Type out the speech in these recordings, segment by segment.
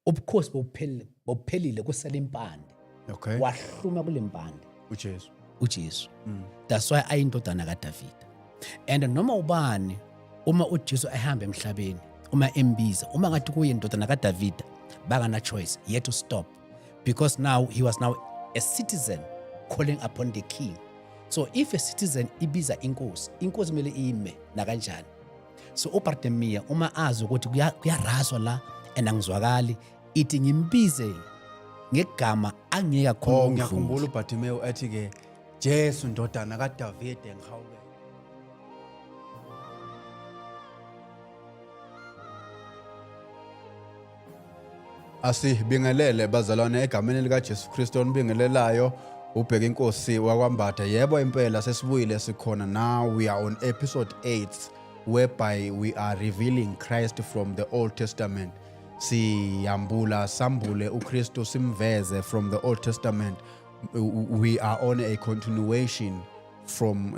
ubukhosi bophelile kusela impande Okay. wahluma kule mpande uJesu. uJesu. That's why ayindodana kaDavida. And noma ubani uma uJesu ehamba emhlabeni, uma embiza, uma ngathi kuye indodana kaDavida, bangana choice yet to stop, because now he was now a citizen calling upon the king. So if a citizen ibiza inkosi kumele ime na kanjani. So uBartimaeus uma azi ukuthi kuyaraswa la enangizwakali, ithi ngimbize ngegama angeka khona Ngiyakhumbula uBartimaeus ethi ke Jesu ndodana kaDavide ngihawule. Asibingelele bazalwane egameni lika Jesu Kristu onibingelelayo ubheka inkosi wakwambatha. Yebo impela sesibuyile sikhona. Now we are on episode 8 whereby we are revealing Christ from the Old Testament. Siyambula sambule uKristu simveze from the Old Testament. We are on a continuation from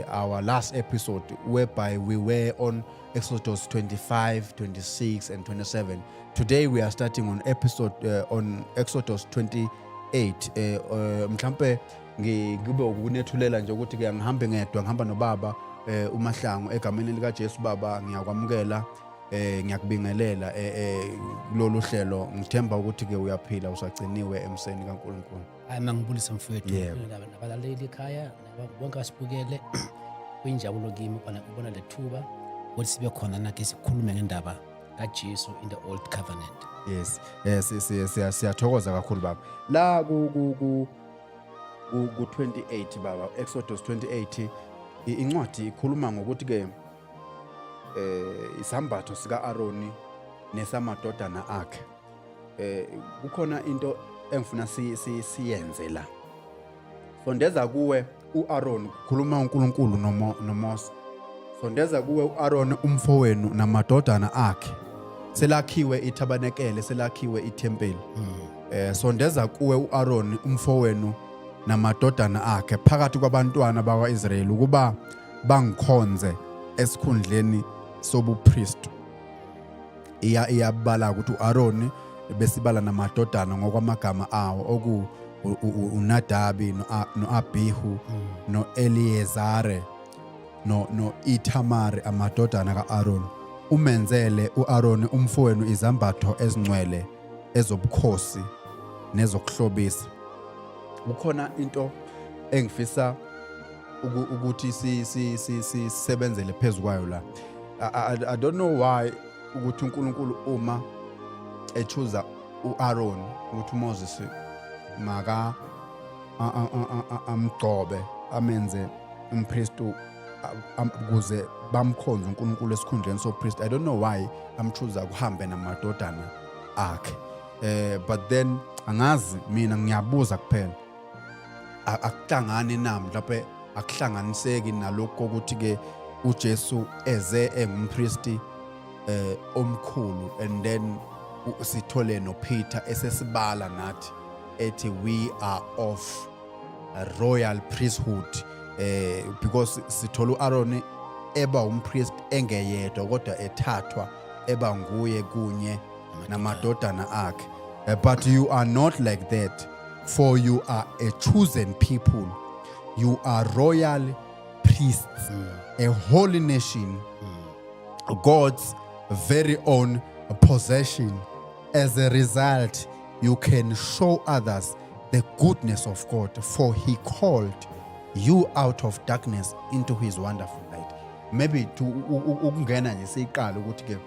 our last episode whereby we were on Exodus 25, 26 and 27. Today we are starting on on Exodus 28. Mhlambe ngibe ukunethulela nje ukuthi ke ngihambe ngedwa ngihamba nobaba uMahlangu egameni lika Jesu baba ngiyakwamukela ngiyakubingelela kulolu hlelo. Ngithemba ukuthi ke uyaphila usagciniwe emseni kaNkulunkulu. Mangibulisa mfowethu Yebo. nabalaleli ekhaya bonke asibukele kuyinjabulo kimi ukubona le thuba ukuthi sibe khona nake sikhulume ngendaba kaJesu in the Old Covenant. Yes, siyathokoza kakhulu baba. La ku 28 baba, Exodus 28 incwadi ikhuluma ngokuthi ke isambatho sika Aroni nesamadodana akhe. Kukhona into engifuna siyenze la. Sondeza kuwe uAaron, khuluma uNkulunkulu noMose. Sondeza kuwe uAaron umfowenu namadodana akhe. Selakhiwe ithabernakele, selakhiwe ithempeli. Sondeza kuwe uAaron umfowenu namadodana akhe phakathi kwabantwana bakwaIsrayeli ukuba bangikhonze esikhundleni sobupriest. Iyabala ukuthi uAaron besibala namadodana ngokwamagama awo uNadabi noAbihu noEliezare no Ithamari amadodana kaAaron. Umenzele uAaron umfowenu izambatho ezingcwele ezobukhosi nezokuhlobisa. Kukhona into engifisa ukuthi sisebenzele phezukwayo la. I don't know why ukuthi uNkulunkulu uma echoose uAaron ukuthi uMoses maka amgcobe amenze umpriest ukuze bamkhonze uNkulunkulu esikhundleni sopriest. I don't know why amchoose kuhambe namadodana akhe. But then angazi mina ngiyabuza kuphela akuhlangani nami lapho akuhlanganiseki nalokho ukuthi ke uJesu eze engumpriest omkhulu, and then sithole noPeter esesibala nathi ethi we are of a royal priesthood, because sithola uAaron eba umpriest engeyedwa kodwa ethathwa eba nguye kunye namadodana akhe. But you are not like that, for you are a chosen people, you are royal priests, a holy nation, God's very own possession. As a result, you can show others the goodness of God, for he called you out of darkness into his wonderful light. Maybe to ukungena nje siqala ukuthi ke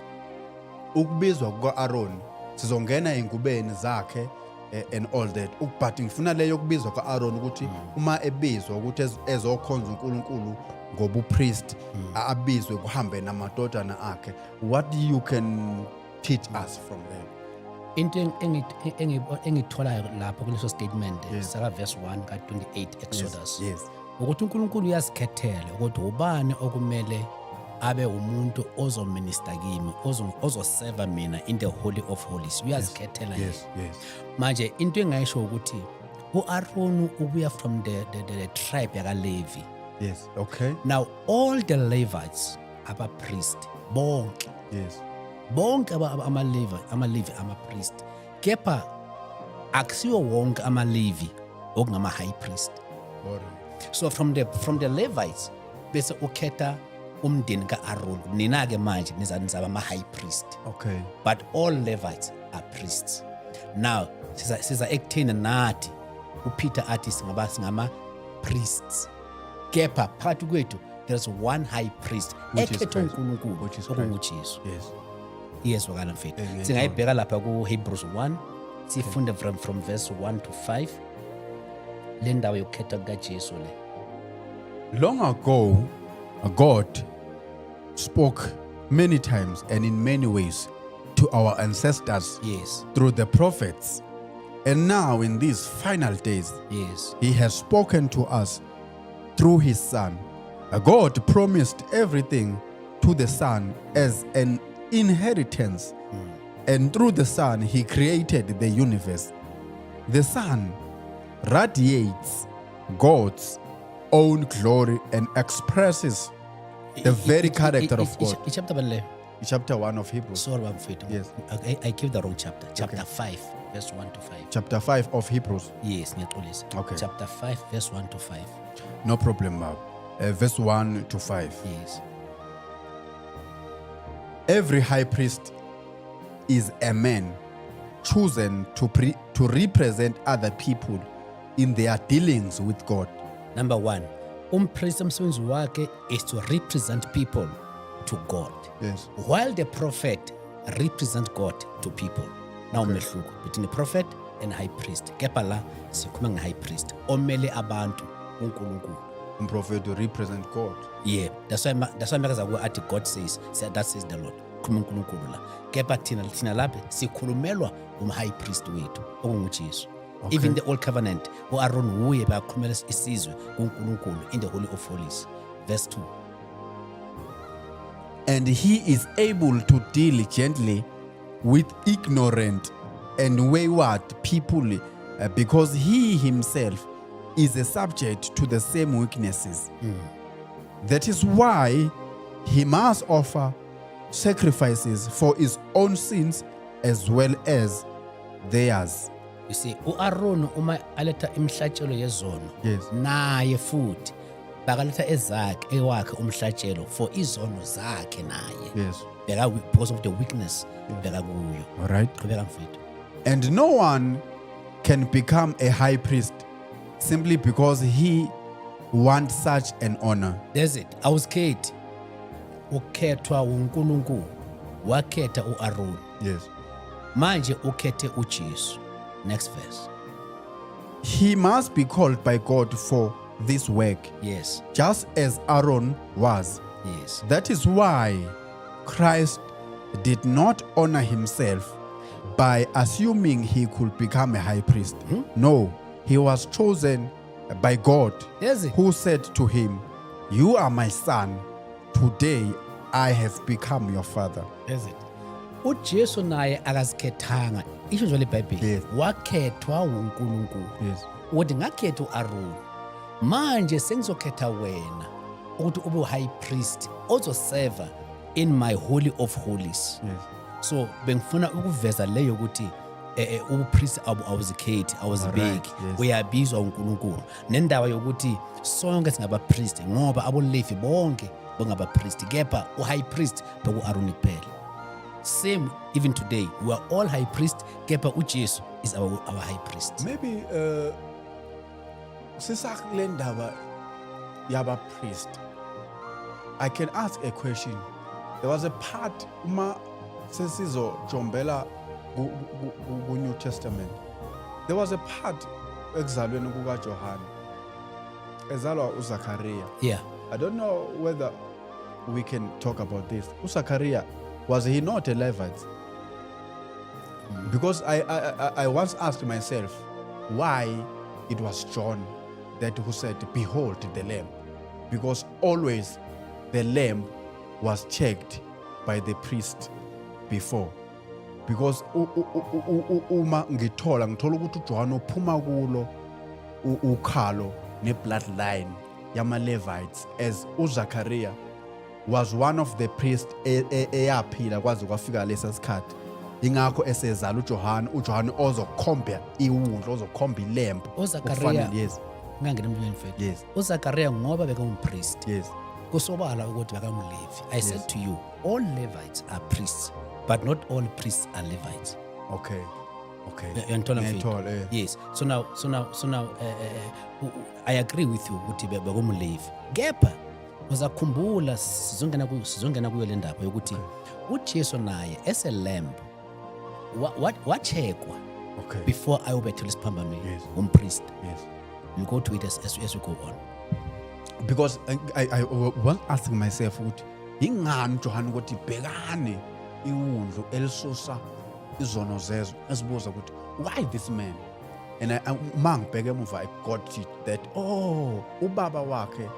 ukubizwa kukaAaron sizongena engubeni zakhe and all that. But ngifuna leyo kubizwa kaAaron ukuthi uma ebizwa ukuthi ezokhonza uNkulunkulu ngobupriest abizwe kuhambe namadodana akhe. What you can teach us from them? Into engitholayo lapho kuleso statement saka verse 1 ka 28 Exodus. Yes. Ukuthi uNkulunkulu uyasikhethela ukuthi ubani okumele abe umuntu ozominister kimi, ozoserve mina in the holy of holies. Uyasikhethela yena. Yes. Manje into engayisho ukuthi uAaron ubuya from the tribe yaka Levi. Yes. Okay. Now all the Levites aba priest bonke. Yes. bonke ama-Levi ama-priest, kepha akusiwo wonke ama-Levi okungama-high priest. Alright. So from the Levites bese ukhetha umndeni ka-Aaron, nina-ke manje nizaba ama-high priest, Okay. but all Levites are priests. Now siza ekutheni nathi uPeter athi singama-priests, kepha phakathi kwethu there's one high priest Which is ekhethwe Christ. uNkulunkulu Which is okunguJesu. Yes. Iyezwakala mfethu. Amen. Singayibheka lapha ku-Hebrews 1 sifunde from verse 1 to 5 le ndawo yokukhetha kukaJesu le. Long ago, God spoke many times and in many ways to our ancestors Yes, through the prophets. And now, in these final days, yes, He has spoken to us through His Son. God promised everything to the Son as an inheritance. And through the Son, He created the universe. The Son radiates God's own glory and expresses the very character of God. Chapter bale. Chapter 1 of Hebrews. Sorry mfethu. Yes. I give the wrong chapter. Chapter 5 verse 1 to 5. Chapter 5 of Hebrews. Yes, ngiyaxolisa. Okay. Chapter 5 verse 1 to 5. No problem, Bob. Verse 1 to 5. Yes. Every high priest is a man chosen to represent other people in their dealings with God. Number 1, umpriest umsebenzi wakhe is to represent people to God, Yes. while the prophet represent God to people. Now umehluko between the prophet and high priest. Kepha la sikhuluma nge-high priest omele abantu uNkulunkulu. Prophet to represent God. Yeah, that's why makaza ku athi God says, that says the Lord. Khuluma uNkulunkulu la. Kepha thina lapha sikhulumelwa high priest wethu okunguJesu. Okay. Even the old covenant, uAaron uye bakhulumela isizwe kuNkulunkulu in the Holy of Holies. Verse 2. And he is able to deal gently with ignorant and wayward people because he himself is a subject to the same weaknesses. That is why he must offer sacrifices for his own sins as well as theirs. You see, uAaron uma aletha imhlatshelo yezono, Yes. naye futhi bakaletha ewakhe umhlatshelo for izono zakhe naye. Yes. Because of the weakness bheka kuyo. All right. Qhubeka mfethu. And no one can become a high priest simply because he wants such an honor. There's it. Awusikhethi ukhethwa uNkulunkulu, wakhetha uAaron. Yes. Manje ukhethe uJesu. Next verse. He must be called by God for this work, Yes. just as Aaron was. Yes. That is why Christ did not honor himself by assuming he could become a high priest. No, he was chosen by God, There's it. who said to him, "You are my son. Today I have become your father." There's it. uJesu naye akazikhethanga. Isho nje leBhayibheli. Yes. Wakhethwa uNkulunkulu. Yes. Ukuthi ngakhetha uAaron. Manje sengizokhetha wena ukuthi ube high priest ozoserve in my holy of holies. Yes. So bengifuna ukuveza leyo ukuthi ubupriest awuzikhethi awuzibeki, Alright, yes. uyabizwa uNkulunkulu. Nendawo yokuthi sonke singaba priest ngoba aboLevi bonke bongaba priest, kepha high priest bekuAaron kuphela. Same even today, we are all high priest, kepha uJesu is our high priest. Maybe sisakule ndaba yaba priest, I can ask a question. There was a part uma sesizojombela ku New Testament. There was a part ekuzalweni kukaJohane ezalwa uZachariah. Yeah. I don't know whether we can talk about this. uZachariah, was he not a Levite? Because I once asked myself why it was John that who said, "Behold the Lamb," because always the lamb was checked by the priest before. Because uma ngithola ukuthi uJohn uphuma kulo ukhalo ne bloodline yama Levites, as uZachariah was one of the priests eyaphila kwaze kwafika lesa sikhathi. Ingakho esezala uJohane ozokhomba iwundlu, ozokhomba ilembu. uZakaria Yes. ngangena emntwini mfethu. Yes. uZakaria ngoba bekangumpriest. Yes. Kusobala ukuthi bekamlevi. I said to you, all Levites are priests, but not all priests are Levites. Okay. Okay. Uyanthola mfethu? Ngiyathola, eh. Yes. So now I agree with you ukuthi bekumlevi. Kepha uzakhumbula sizongena kuyo le ndaba yokuthi uJesu naye as a lamb wachekwa Okay. before ayobethela isiphambanweni Yes. umpriest. Yes. You go to it as we go on. Because I was asking myself ukuthi ingani uJohane ukuthi bhekane iwundlu elisusa izono zezo, esibuza ukuthi why this man? And uma ngibheke emuva I got it that ubaba wakhe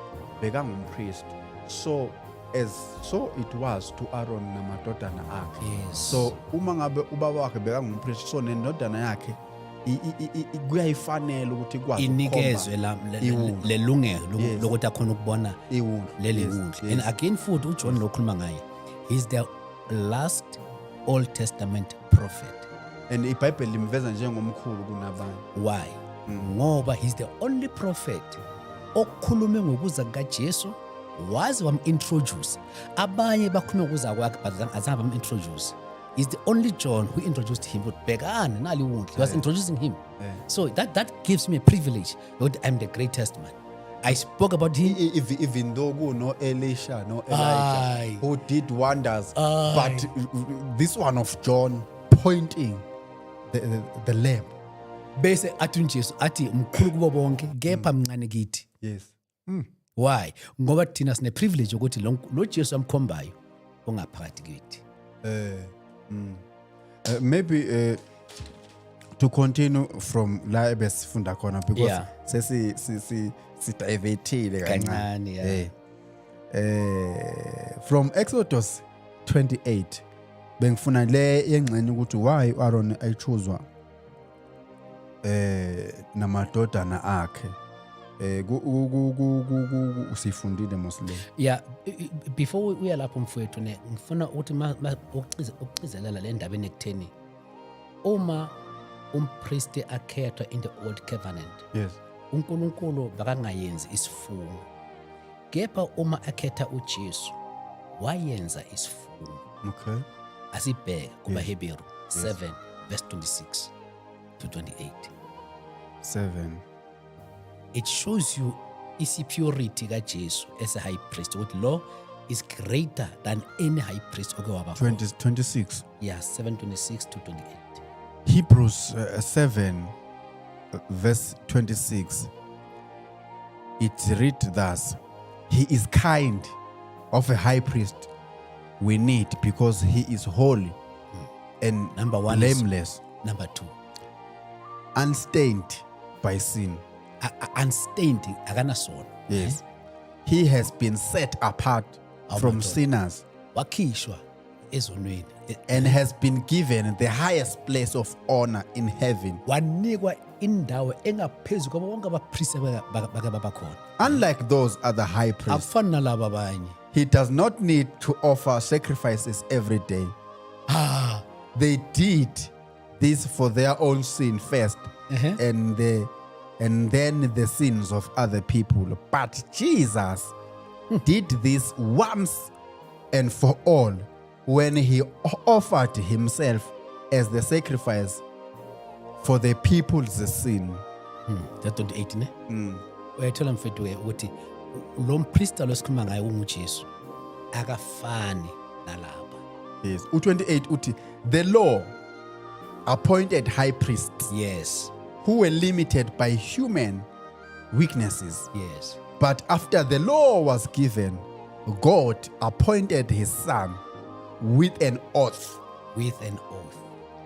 bekangumpriest, so it was to Aaron namadodana akhe. Yes. So uma ngabe ubaba wakhe bekangumpriest, so nendodana yakhe kuyayifanele ukuthi ikwazi inikezwe iwundlu. lelungelo Yes. lokuthi akhona ukubona iwundlu. leli Yes, wundlu. yes. And again futhi uJohn lokhuluma ngaye, he's the last Old Testament prophet. And iBhayibheli limveza njengomkhulu kunabanye. Why? Ngoba he's the only prophet okhulume ngokuza kukaJesu, waze wam-introduce. Abanye bakhulume ngokuza kwakhe but azange bam-introduce. He's the only John who introduced him. But bekani nali wundlu. He was introducing him. So that gives me a privilege that I'm the greatest man. I spoke about him. Even though no Elisha, no Aye. Elijah, who did wonders, Aye. but this one of John pointing the lamb. Bese athi uJesu athi mkhulu kubo bonke kepha mncane kithi. Yes. Why? Ngoba thina sine privilege ukuthi lo Jesu amkhombayo ongaphakathi kithi. Maybe to continue from la ebesifunda khona, because Yeah. si divertile Kancane, yeah. From Exodus 28 bengifuna le yengxenye ukuthi why Aaron ayichuzwa namadodana akhe. Usifundile mosle. Yeah, before uya lapho mfowethu ne ngifuna ukuthi ukucizelela le ndaba enekutheni uma umpriest akhethwa in the old covenant, Yes. uNkulunkulu bakangayenzi isifungo. Kepha uma akhetha uJesu wayenza isifungo. Okay. Asibheke kubaHebheru 7 verse 26 to 28. 7. It shows you purity kaJesu as a high priest. What law is greater than any high priest. Okay, 26. yeah, 7:26 to 28. Hebrews 7 verse 26. It reads thus: He is kind of a high priest we need, because he is holy and Number one is- blameless, Number 2, unstained by sin. unstained, akanasono. Yes. He has been set apart from Awumadoda. sinners Wakhishwa ezonweni. and has been given the highest place of honor in heaven. Wanikwa indawo engaphezulu kwabo bonke abapriest bake babakhona. Unlike those other high priests, Akufani nalabo abanye. he does not need to offer sacrifices every day. They did this for their own sin first, and then the sins of other people. But Jesus did this once and for all when he offered himself as the sacrifice for the people's sin. That 28 ne? Uyathola mfethu ukuthi lo mpriest lo sikhuluma ngaye unguJesu akafani nalabo. Yes. U28 uthi, the law appointed high priests Yes. who were limited by human weaknesses. Yes. But after the law was given, God appointed his son with an oath, With an oath.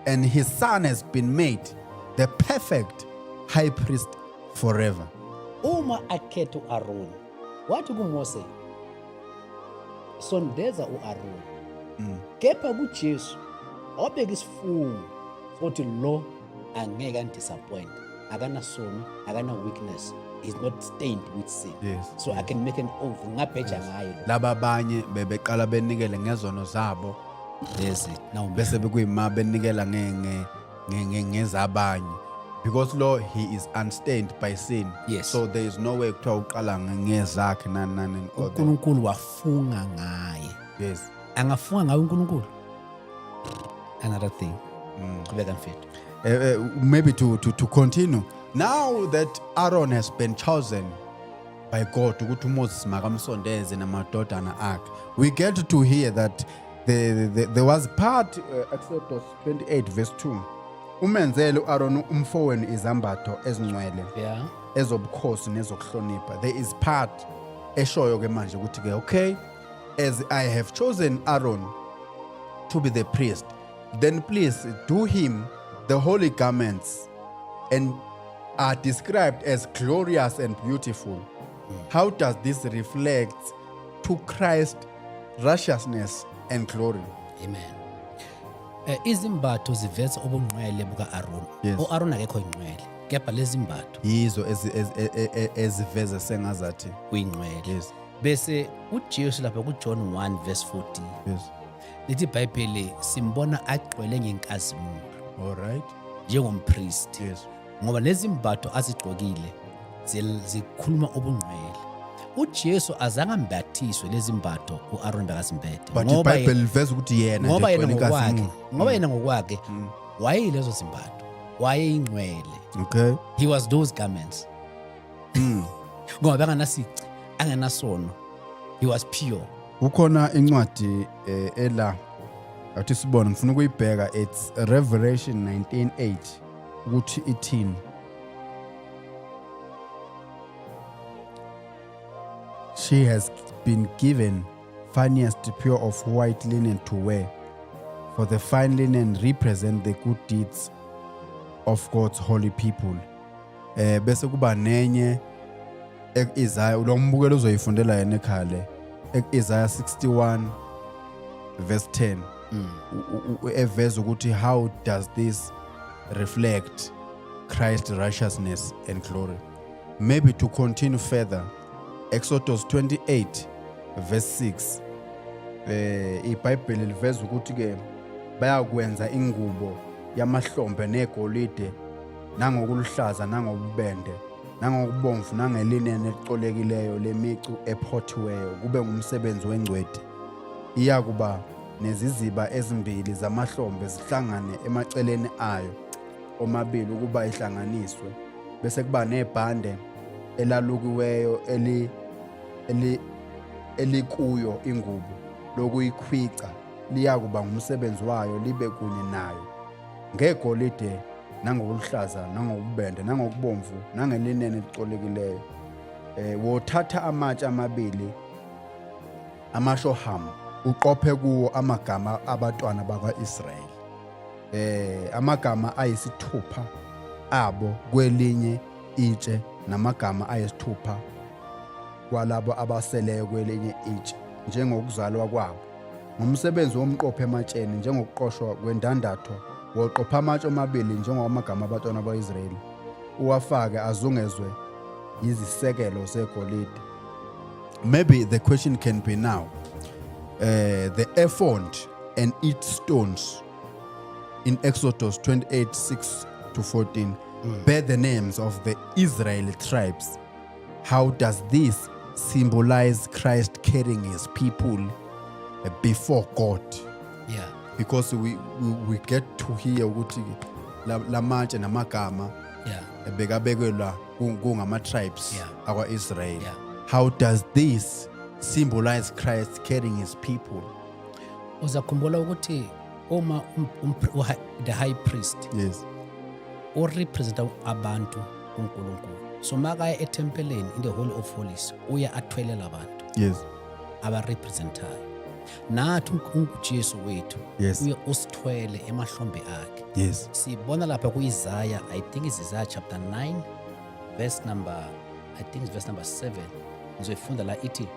and his son has been made the perfect high priest forever. Uma akhetha uAaron, wathi kuMose, sondeza uAaron. Kepha kuJesu wabeka isifungo sokuthi lo angeke andisappoint, akana sono, akana weakness, is not stained with sin. Yes, So I can make an oath ngabheja ngayo. laba abanye bebeqala benikele ngezono zabo There's it. Now bese bekuyima benikela ngezabanye, because lo he is unstained by sin. Yes. So there is no way kuthiwa uqala ngezakhe nani and other. uNkulunkulu wafunga ngaye. Yes. Angafunga ngayo uNkulunkulu. Another thing. Qhubeka mfethu. Maybe to continue, now that Aaron has been chosen by God ukuthi uMoses makamsondeze namadodana akhe, we get to hear that there was part Exodus 28 verse 2, umenzele uAaron umfowenu izambatho ezingcwele Yeah. ezobukhosi nezokuhlonipha. There is part eshoyo ke manje ukuthi ke okay, as I have chosen Aaron to be the priest, then please do him the holy garments and are described as glorious and beautiful. How does this reflect to Christ's righteousness and glory? Amen. Izimbatho ziveza ubungcwele buka-Aaron. Yes. U-Aaron akekho ingcwele, kepha lezi zimbatho Yizo eziveza sengazathi. uyingcwele. Yes. Bese uJesu lapha kuJohn 1 verse 14 Yes. lithi iBhayibheli simbona agcwele ngenkazimulo All right. njengompriest. Yes. Ngoba lezi zimbatho azigqokile zikhuluma ubungcwele. uJesu azange ambathiswe lezi zimbatho uAaron bekazimbethe But iBhayibheli liveza ukuthi yena nje ngoba yena egcwele ngokwakhe inkazimulo. ngoba yena ngokwakhe wayeyilezo zimbatho, wayeyingcwele. Okay. He was those garments. Ngoba benganasici, angenasono. He was pure. Ukhona incwadi ela athi sibone, ngifuna ukuyibheka, it's Revelation 19:8 ukuthi ithini. She has been given finest pure of white linen to wear, for the fine linen represent the good deeds of God's holy people. Bese kuba nenye Isaiah, lo mbukelo uzoyifundela yena ekhale, Isaiah 61 verse 10, eveza ukuthi how does this reflect Christ's righteousness and glory. Maybe to continue further, Exodus 28 verse 6, iBhayibheli liveza ukuthi ke bayakwenza ingubo yamahlombe negolide nangokuluhlaza nangobubende nangokubomvu nangelineni elicolekileyo lemicu ephothiweyo, kube ngumsebenzi wengcweti. Iyakuba neziziba ezimbili zamahlombe zihlangane emaceleni ayo omabili ukuba ihlanganiswe, bese kuba nebhande elalukiweyo elikuyo ingubo lokuyikhwica, liyakuba ngumsebenzi wayo libe kunye nayo, ngegolide nangokuluhlaza nangokubende nangokubomvu nangelineni elicolekileyo. Wothatha amatshe amabili amashohamu uqophe kuwo amagama abantwana bakwa-Israyeli, amagama ayisithupha abo kwelinye itshe namagama ayisithupha kwalabo abaseleyo kwelinye itshe njengokuzalwa kwabo, ngumsebenzi womqopho ematsheni njengokuqoshwa kwendandatho. Woqopha amatshe amabili njengowamagama abantwana bakwa-Israyeli, uwafake azungezwe yizisekelo zegolide. Maybe the question can be now, the ephod and its stones in Exodus 28:6-14 bear the names of the Israeli tribes. How does this symbolize Christ carrying his people before God? Yeah. Because we get to hear ukuthi la matshe namagama Yeah. bekabekelwa kungama-tribes Yeah. akwa-Israel. Yeah. How does this symbolize Christ carrying his people? Uzakhumbula ukuthi uma the high priest Yes. urepresenta abantu kuNkulunkulu. So makaya etempeleni in the Holy of Holies uya athwelela abantu Yes. abarepresentayo. Nathi uJesu wethu Yes. uye usithwele emahlombe akhe. Yes. Sibona lapha kuIsaiah, I think it's Isaiah chapter 9 verse number 7. Ngizoyifunda la ithi,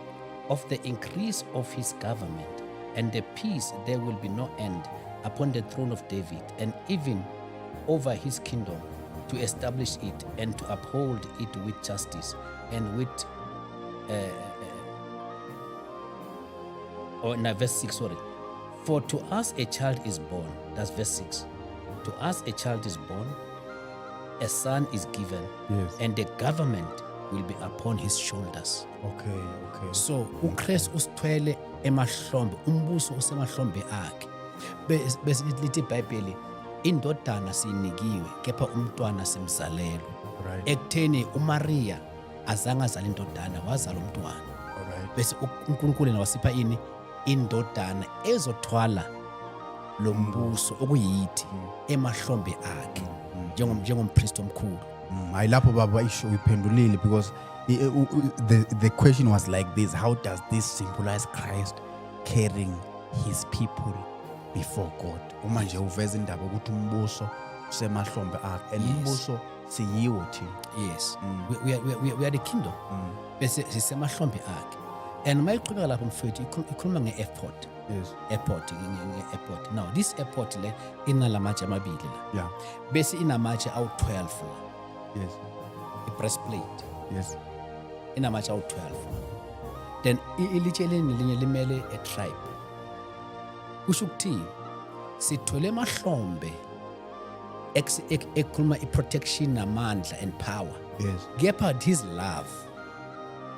of the increase of his government and the peace there will be no end upon the throne of David and even over his kingdom, to establish it and to uphold it with justice and with verse 6, sorry. For to us a child is born, that's verse 6. To us a child is born, a son is given, Yes. and the government will be upon his shoulders. Okay. So uChristu usithwele emahlombe, umbuso usemahlombe akhe. Bese lithi iBhayibheli, indodana sinikiwe, kepha umntwana simzalelwe. Right. Ekutheni uMaria azange azale indodana, wazala umntwana. Alright. Bese uNkulunkulu yena wasipha ini? Indodana ezothwala lo mbuso okuyithi emahlombe akhe njengompriest omkhulu. Hayi lapho baba isho iphendulile because the question was like this: how does this symbolize Christ carrying his people before God? Uma nje uveza indaba ukuthi umbuso usemahlombe akhe and Yes. umbuso siyiwo thina. Yes. We are the kingdom. Bese sisemahlombe akhe. And mayiqhubeka lapho mfowethu ikhuluma nge-airport. Yes. Airport. Now this airport le inalamatshe amabili la. Yeah. Bese inamatshe awu-12 la. Yes. I-breastplate Yes. inamatshe awu-12. Then ilitshe linye limele a tribe. Kusho ukuthi sithole emahlombe ekhuluma i-protection namandla and power. Yes. Kepha his love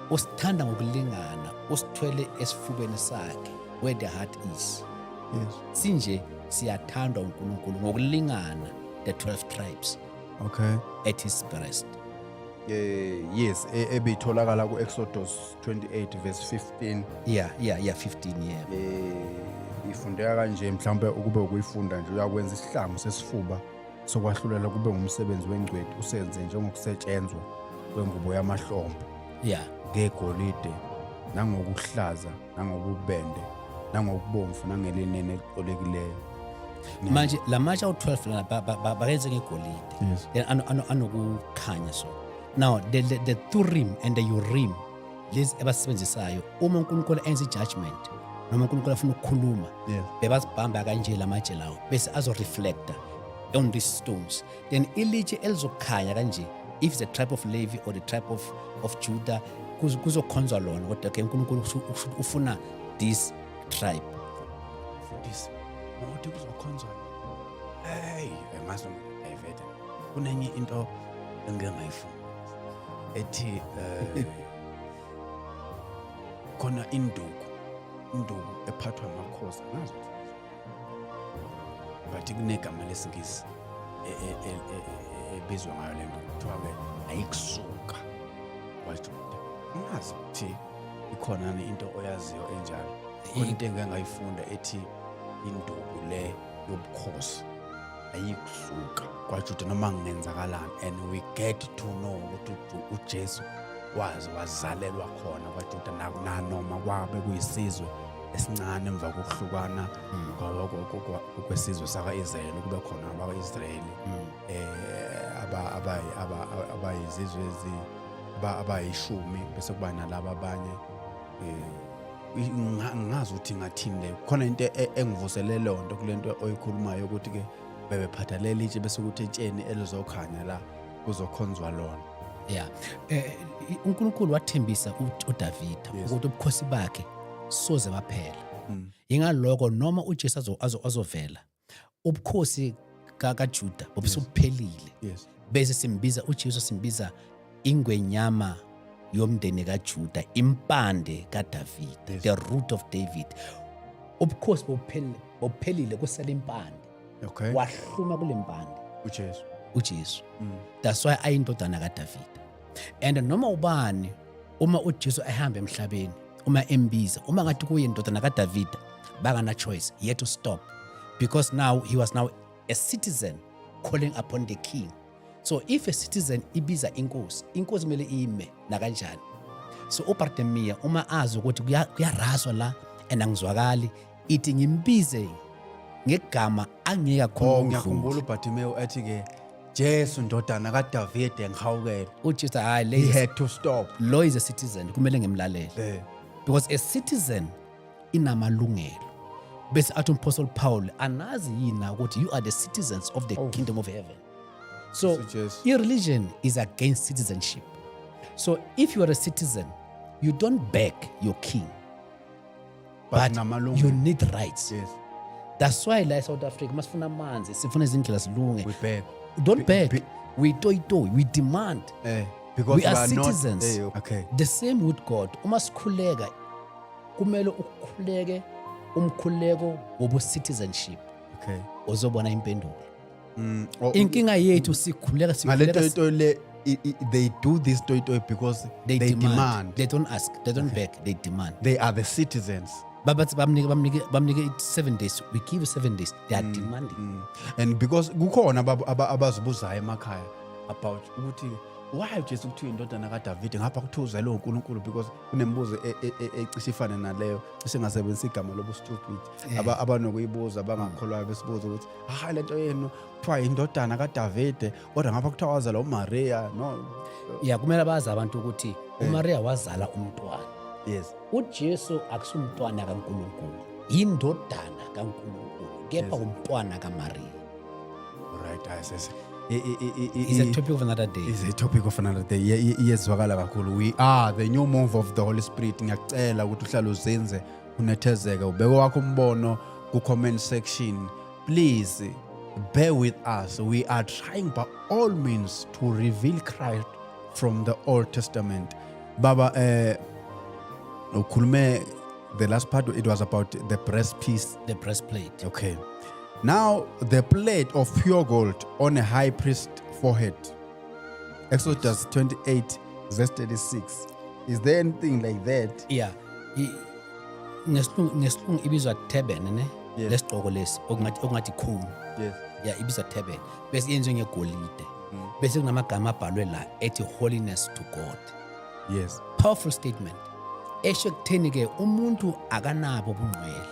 usithanda ngokulingana, usithwele esifubeni sakhe where the heart is. Yes. Sinje siyathandwa uNkulunkulu ngokulingana the 12 tribes Okay. at his breast. Yes, ebitholakala ku Exodus 28 verse 15. Yeah, 15 yeah. Ifundeka kanje mhlawumbe ukube ukuyifunda nje uyakwenza isihlangu sesifuba sokwahlulela kube ngumsebenzi wengcweti usenze njengokusetshenzwa kwengubo yamahlombe Yeah. ngegolide nangokuhlaza nangobubende nangokubomvu nangelinene elicolekileyo. Manje lamatshe awu-12 lana bayenze ngegolide. Yes. Then anokukhanya so. Now the Thurim and the Urim lezi abasebenzisayo uma uNkulunkulu enza ijudgment noma uNkulunkulu afuna ukukhuluma, Yes. bebazibhamba kanje lamatshe lawo bese azoreflecta on these stones. Then ilitshe elizokhanya kanje, if it's the tribe of Levi or the tribe of Judah, kuzokhonzwa lona kodwa ke uNkulunkulu ufuna this tribe. This ukuthi kuzokhonzwa. Hey, emaso ngivete. Kunenye into engeke ngayifuna. Ethi khona induku ephathwa amakhosi ngazi bathi kunegama lesingisi ebizwa ngayo lento kuthiwa ayikusuka wathi ungazi ukuthi ikhona into oyaziyo enjalo khona into engeke ngayifunda ethi induku le yobukhosi ayikusuka kwajuda noma kungenzakalani and we get to know ukuthi uJesu wazalelwa khona kwajuda nanoma kwabe kuyisizwe esincane emva kokuhlukana kwesizwe sakwa-Israyeli kube khona abakwa-Israyeli abayizizwe abayishumi bese kuba nalaba abanye ngazi ukuthi ngathini le khona into engivuselele lonto kulento oyikhulumayo ukuthi ke bebephatha lelitshe bese ukuthi etsheni elizokhanya la kuzokhonzwa lona. Yeah. uNkulunkulu wathembisa uDavida ukuthi ubukhosi bakhe soze baphela. Ingaloko noma uJesu azovela ubukhosi kaJuda bobusuphelile. Yes. Bese simbiza uJesu simbiza ingwenyama yomndeni kaJuda, impande kaDavida, Yes. the root of David. Ubukhosi bophelile kusela impande. Okay. Wahluma kule mpande uJesu. That's why ayindodana kaDavida. And noma ubani uma uJesu ehamba emhlabeni, uma embiza, uma ngathi kuye indodana kaDavida, bangana choice yet to stop, because now he was now a citizen calling upon the king. So if a citizen ibiza inkosi kumele ime nakanjani. So uBartimaeus uma azi ukuthi kuyaraswa la and angizwakali, ithi ngimbize ngegama angeka khona. Ngiyakhumbula uBartimaeus ethi ke Jesu ndodana kaDavide ngihawukele. uJesu He had to stop. lo is a citizen kumele ngimlalele, because a citizen inamalungelo. Bese athi uApostle Paul anazi yina ukuthi you are the citizens of the kingdom of heaven. So Suggest- your religion is against citizenship. So if you are a citizen, you don't beg your king, but namalungelo. you need rights. Yes. That's why la South Africa masifuna amanzi, sifuna izindlela zilunge. We beg. Don't beg. We toy, we demand. Because We are not- citizens. okay. The same with God. Uma sikhuleka kumele ukukhuleke umkhuleko wobu citizenship. Okay. Uzobona impendulo. Oh, Inkinga yethu sikhuleka ngale toy le they do this toy because they they demand. demand. They don't ask. They don't beg. They demand. They are the citizens. Babathi bamnike 7 days. We give you 7 days. They are demanding. And because kukhona abazibuzayo emakhaya about ukuthi why Jesu kuthiwa indodana kaDavid ngapha kuthiwa uzalwe uNkulunkulu, because kunembuzo ecishe ifane naleyo cishe ngasebenzisa igama lobu stupid abanokuyibuza abangakholwayo besibuza ukuthi lento yenu kuthiwa indodana kaDavid kodwa ngapha kuthiwa wazala uMaria. No. Yeah, kumele bazi abantu ukuthi uMaria wazala umntwana. Yes. uJesu akusumntwana kaNkulunkulu, indodana kaNkulunkulu, kepha umntwana kaMaria. Alright, I says It's a topic of another day. Is a topic of another day. Iyezwakala kakhulu. We are the new move of the Holy Spirit. Ngiyacela ukuthi uhlale uzinze unethezeke ubeke wakho umbono ku comment section. Please bear with us. We are trying by all means to reveal Christ from the Old Testament. Baba ukhulume the last part, it was about the breastpiece. The breastplate. Okay. Now, the plate of pure gold on a high priest's forehead. Exodus 28, verse 36. Is there anything like that? Yeah. Ngesilungu ibizwa turban ne? Yes. Lesigqoko lesi okungathi comb. Yes. Yeah, ibizwa turban. Bese yenziwe ngegolide. Bese kunamagama abhalwe la ethi holiness to God. Yes. Powerful statement. Esho kutheni ke umuntu akanabo ubungcwele.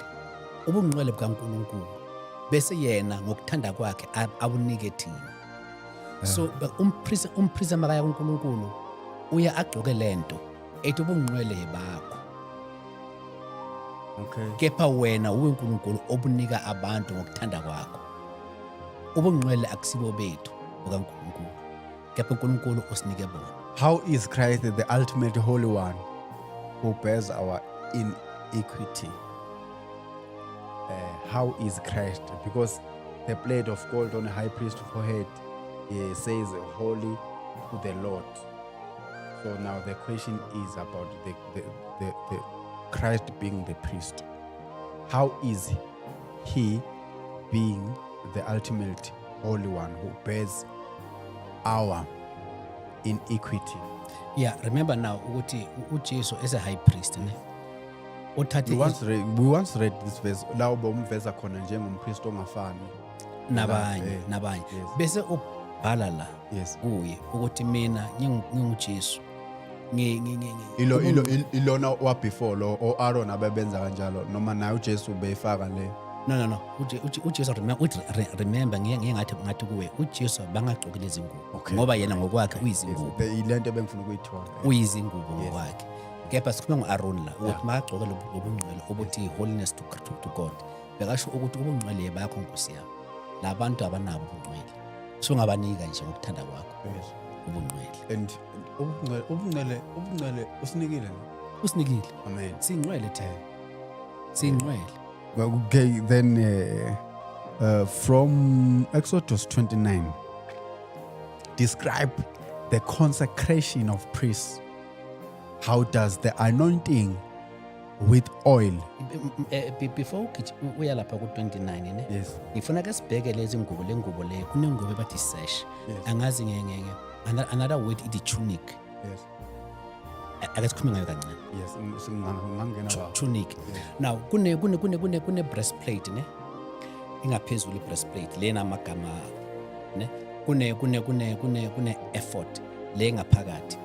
Ubungcwele bukaNkulunkulu. Bese yena ngokuthanda kwakhe abunike thina. So umprisa makaya kuNkulunkulu uya agcoke lento ethi ubungcwele bakho. Okay. Kepha wena uNkulunkulu obunika abantu ngokuthanda kwakho. Ubungcwele akusibo bethu bukaNkulunkulu. Kepha uNkulunkulu usinike bona. How is Christ the ultimate holy one who bears our iniquity? How is Christ? Because the plate of gold on a high priest's forehead says holy to the Lord. So now the question is about the Christ being the priest. How is he being the ultimate holy one who bears our iniquity? Yeah, remember now ukuthi uJesu as a high priest ne. We once read this verse la bomveza khona njengompriest ongafani nabanye. Yes. Bese ubhala la Yes. kuye ukuthi mina nginguJesu. Ilona wa before lo o Aaron abebenza kanjalo noma naye uJesu beyifaka le. No. uJesu remember ngathi kuwe uJesu bangagcoki lezi ngubo Okay. ngoba yena ngokwakhe uyizingubo. Ilento ebengifuna ukuyithola. Uyizingubo ngokwakhe. Kepha sikhuluma ngo-Aaron la ukuthi makagcoke lobungcwele obuthi holiness to God. Bekasho ukuthi ubungcwele bakho Nkosi yami. Labantu abanabo ubungcwele. Sungabanika nje ngokuthanda kwakho Yes. ubungcwele. And ubungcwele usinikile. Usinikile. Amen. Singcwele thina. Singcwele. Okay, then from Exodus 29, describe the consecration of priests. How does the anointing with oil? Before uya lapha ku-29 ne. Yes. Ngifuna ke sibheke lezi ngubo lengubo leyo kunengubo ebathi sash. Yes. Angazi another word ithi tunic. Yes. Ake sikhulume ngayo kancane. Yes. Ngangena Tunic. Now kune breastplate ne. Ingaphezulu breastplate le namagama ne. Kune effort le ngaphakathi.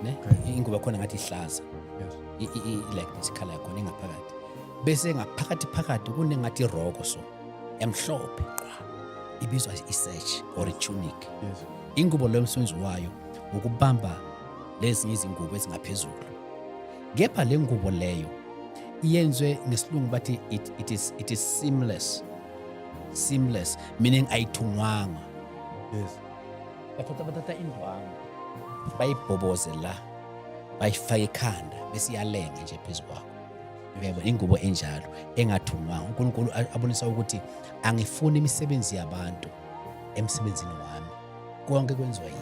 Ne? Ingubo khona ngathi ihlaza. Yes. Like this color yakhona ingaphakathi. Bese ngaphakathi kunengathi roko so emhlophe qwa. Ibizwa isearch or a tunic. Yes. Ingubo lo msebenzi wayo ukubamba lezi izingubo ezingaphezulu. Kepha le ngubo leyo iyenzwe ngesilungu bathi it is seamless, meaning ayithungwanga. Yes. bathatha indwangu bayibhoboze la bayifake ekhanda bese iyalenga nje phezu kwakho. Yebo, ingubo enjalo engathungwanga. uNkulunkulu abonisa ukuthi angifuni imisebenzi yabantu emsebenzini wami. Konke kwenziwa yini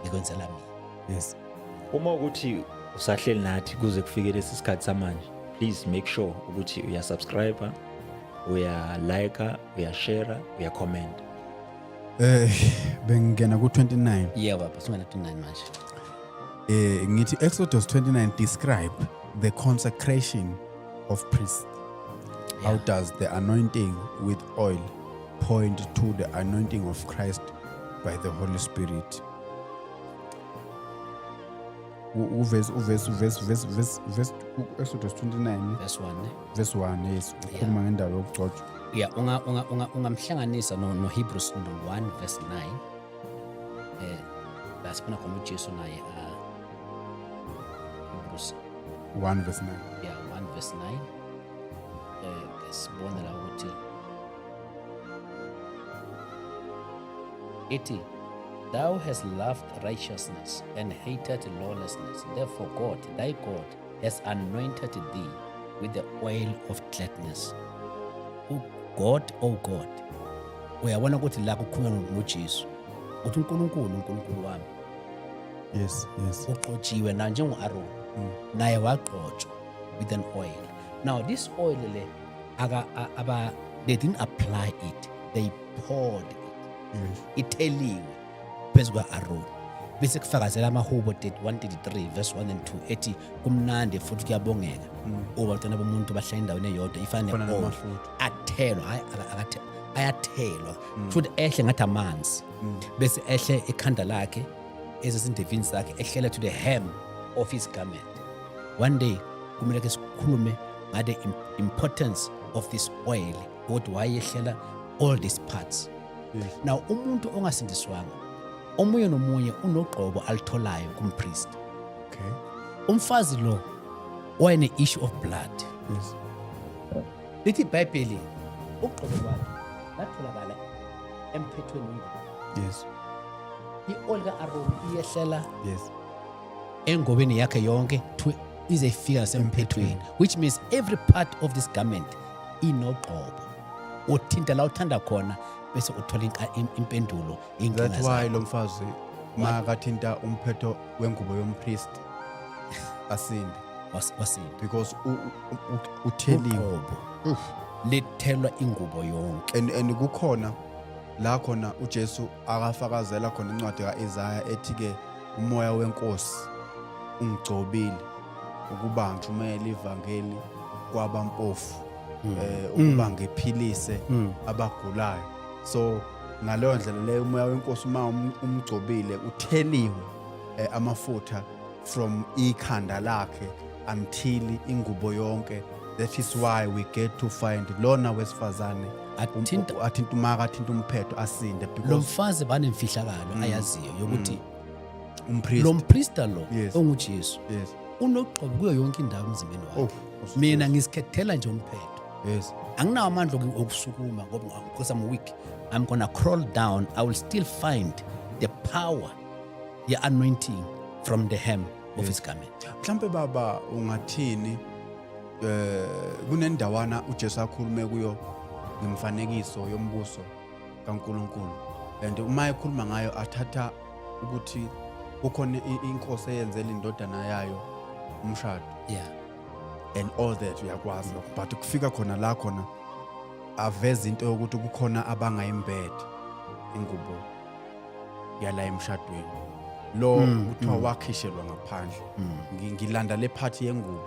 ngikwenzela mina. Yes. Uma ukuthi usahleli nathi kuze kufike lesi sikhathi samanje, please make sure ukuthi uyasubscribe, uyalike, uyashare, uyacomment. Bengena ku 29. Yebo baba, singena 29 manje. Ngithi Exodus 29 describe the consecration of priests. How Yeah. does the anointing with oil point to the anointing of Christ by the Holy Spirit? Exodus 29 Verse 1. verse 1 yes ukhuluma ngendaba yokugcotshwa. Yeah, ungamhlanganisa no Hebrews 1 verse 9. La sibona khona uJesu naye Hebrews 1 verse 9. 1 verse 9. Sibona la ukuthi ithi, thou hast loved righteousness and hated lawlessness. Therefore God, thy God, has anointed thee with the oil of gladness. God, oh God, uyabona ukuthi la kukhulunywa ngoJesu uthi uNkulunkulu wami Yes. uxotshiwe na njengo-Aaron naye wagxotshwa with an oil. Now this oil le they didn't apply it, they poured it. Yes. Itheliwe phezu kwa-Aaron bese kufakazela amaHubo 133 verse 1 and 2 ethi kumnandi futhi kuyabongeka uba abantwana bomuntu bahlala endaweni eyodwa ifana Khona ne-oil namafutha. athelwa ayathelwa futhi ehle ngathi amanzi bese ehle ekhanda lakhe ezesindevini sakhe ehlela to the hem of his garment. One day kumele ke sikhulume ngade importance of this oil ukuthi wayehlela all these parts. Yes. Now umuntu ongasindiswanga omunye nomunye unogqobo alitholayo kumpriest. Okay. Umfazi lo wayene-issue of blood. Yes. Lithi iBhayibheli ugqobo lwakhe latholakala emphethweni wengubo. Yes. I-oil ka-Aaron iyehlela Yes. engobeni yakhe yonke ize ifika nasemphethweni, which means every part of this garment inogqobo. Uthinta la uthanda khona bese uthola impendulo inkinga That's why lo mfazi makathinta umphetho wengubo yompriest asinde wasini because utheliwe. uqobo lethelwa ingubo yonke. And kukhona la khona uJesu akafakazela khona incwadi kaIsaya ethi ke umoya wenkosi ungigcobile ukuba ngithumele ivangeli kwabampofu ukuba ngiphilise abagulayo. So ngaleyo ndlela leyo umoya wenkosi uma umgcobile utheliwe amafutha from ikhanda lakhe until ingubo yonke. That is why we get to find lona wesifazane athinta umakathinta umphetho asinde Lo because mfazi banemfihlakalo ayaziyo yokuthi umpriest. lo mpriesta lo Yes. onguJesu Yes. unogqobo kuyo yonke indawo emzimbeni wakhe. Mina ngisikhethela nje umphetho. Yes. Anginawo amandla okusukuma ngoba because I'm weak. I'm gonna crawl down. I will still find the power, the anointing from the hem of his garment. Mhlambe baba ungathini kunendawana uJesu akhulume kuyo ngemfanekiso yombuso kaNkuluNkulu and uma ekhuluma ngayo athatha ukuthi kukhona inkosi eyenzela indodana yayo umshado Yeah. and all that uyakwazi but kufika khona la khona aveza into yokuthi kukhona abangayimbethe ingubo yala emshadweni lo kuthiwa wakhishelwa ngaphandle. Ngilanda le part yengubo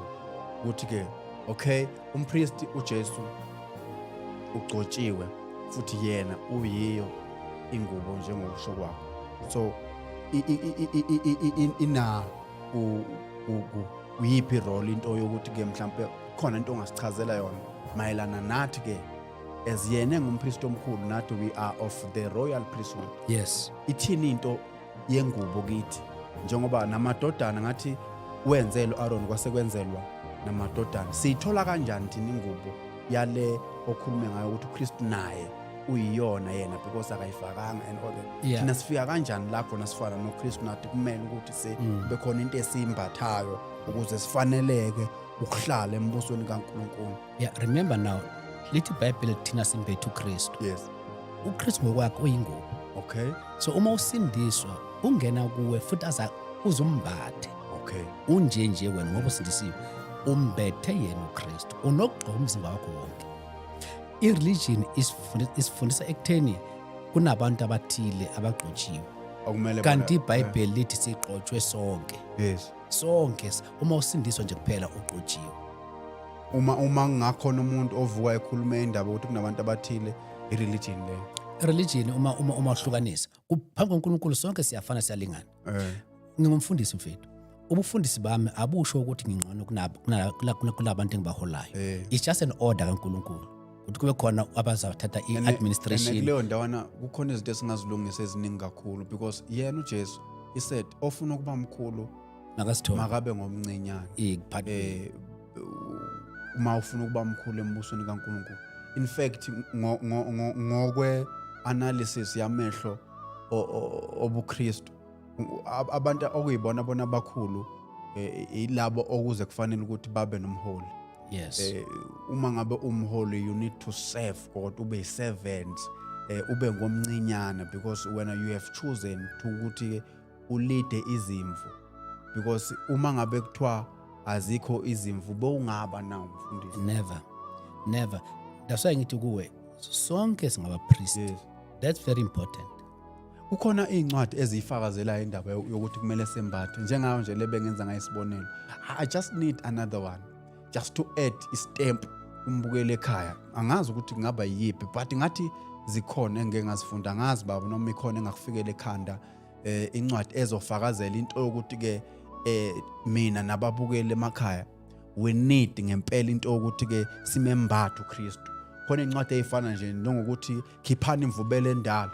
ukuthi ke okay umpriest uJesu ugcotshiwe futhi yena uyiyo ingubo njengokusho kwakho. So ina uyiphi role into yokuthi ke mhlambe khona into ongasichazela yona mayelana nathi ke as yena engumpriest omkhulu nathi we are of the royal priesthood. Yes. Ithini into yengubo kithi njengoba namadodana ngathi wenzelo Aaron kwasekwenzelwa namadodana siyithola kanjani thina ingubo yale okhulume ngayo ukuthi uKristu naye uyiyona yena because akayifakanga and all that. Yeah. Thina sifika kanjani la khona sifana noKristu nathi kumele ukuthi kube khona into esiyimbathayo ukuze sifaneleke ukuhlala embusweni kaNkulunkulu. Yeah, remember now, lithi iBhayibheli thina simbethe uKristu. Yes. uKristu ngokwakhe uyingubo. Okay. So uma usindiswa ungena kuwe futhi uzumbathe. Okay. Unje wena ngoba usindisiwe. Umbethe yena uKristu. Unokugqoka umzimba wakho wonke. I-religion isifundisa ekutheni kunabantu abathile abagqotshiwe. Akumele Kanti iBhayibheli lithi sigqotshwe sonke. Yes. Sonke uma usindiswa nje kuphela ugqotshiwe. Uma ngakhona umuntu ovuka ekhuluma indaba ukuthi kunabantu abathile i-religion leyo. I-religion uma uhlukanisa phambi kwaNkulunkulu sonke siyafana siyalingana. Ngingumfundisi mfethu. Ubufundisi bami abusho ukuthi ngingcono kunabantu engibaholayo. It's just an order kaNkulunkulu. Ukuthi kube khona abazathatha i-administration. Kuleyo ndawana kukhona izinto esingazilungisa eziningi kakhulu because yena uJesu he said ofuna ukuba mkhulu makabe ngomncinyane. Uma ufuna ukuba mkhulu embusweni kaNkulunkulu. In fact ngokwe analysis yamehlo obuKristu abantu okuyibona bona abakhulu ilabo okuze kufanele ukuthi babe nomholi. Yes. Uma ngabe umholi you need to serve God, ube a servant, ube ngomncinyana because when you have chosen to ukuthi ulead izimvu, because uma ngabe kuthiwa azikho izimvu bowungaba nawo mfundisi. Never. That's why ngithi kuwe sonke singaba priest. Yes. That's very important. Kukhona incwadi ezifakazela indaba yokuthi kumele sembathe njengayo nje lebengenza ngayisibonelo. I just need another one just to add a stamp umbukele ekhaya. Angazi ukuthi kungaba yipi but ngathi zikhona engeke ngazifunda ngazi baba noma ikhona engakufikela ekhanda incwadi ezofakazela into yokuthi ke mina nababukele emakhaya we need ngempela into yokuthi ke simembathe uKristu. Khona incwadi ezifana nje ngokuthi khiphani imvubelo endala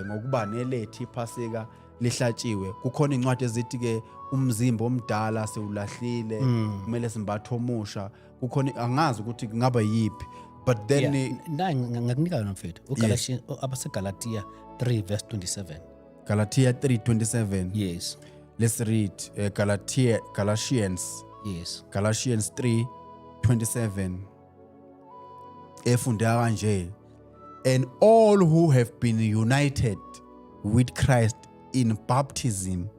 ngokuba nelethi iphasika lihlatshiwe. Kukhona incwadi ezithi ke umzimba omdala sewulahlile kumele simbathe omusha. Kukhona angazi ukuthi kungaba yipi but then ngakunika yona mfethu uGalatians abaseGalatia 3 verse 27. Galatia 3:27. Yes. Let's read Galatians. Yes. Galatians 3:27. Efunda kanje, and all who have been united with Christ in baptism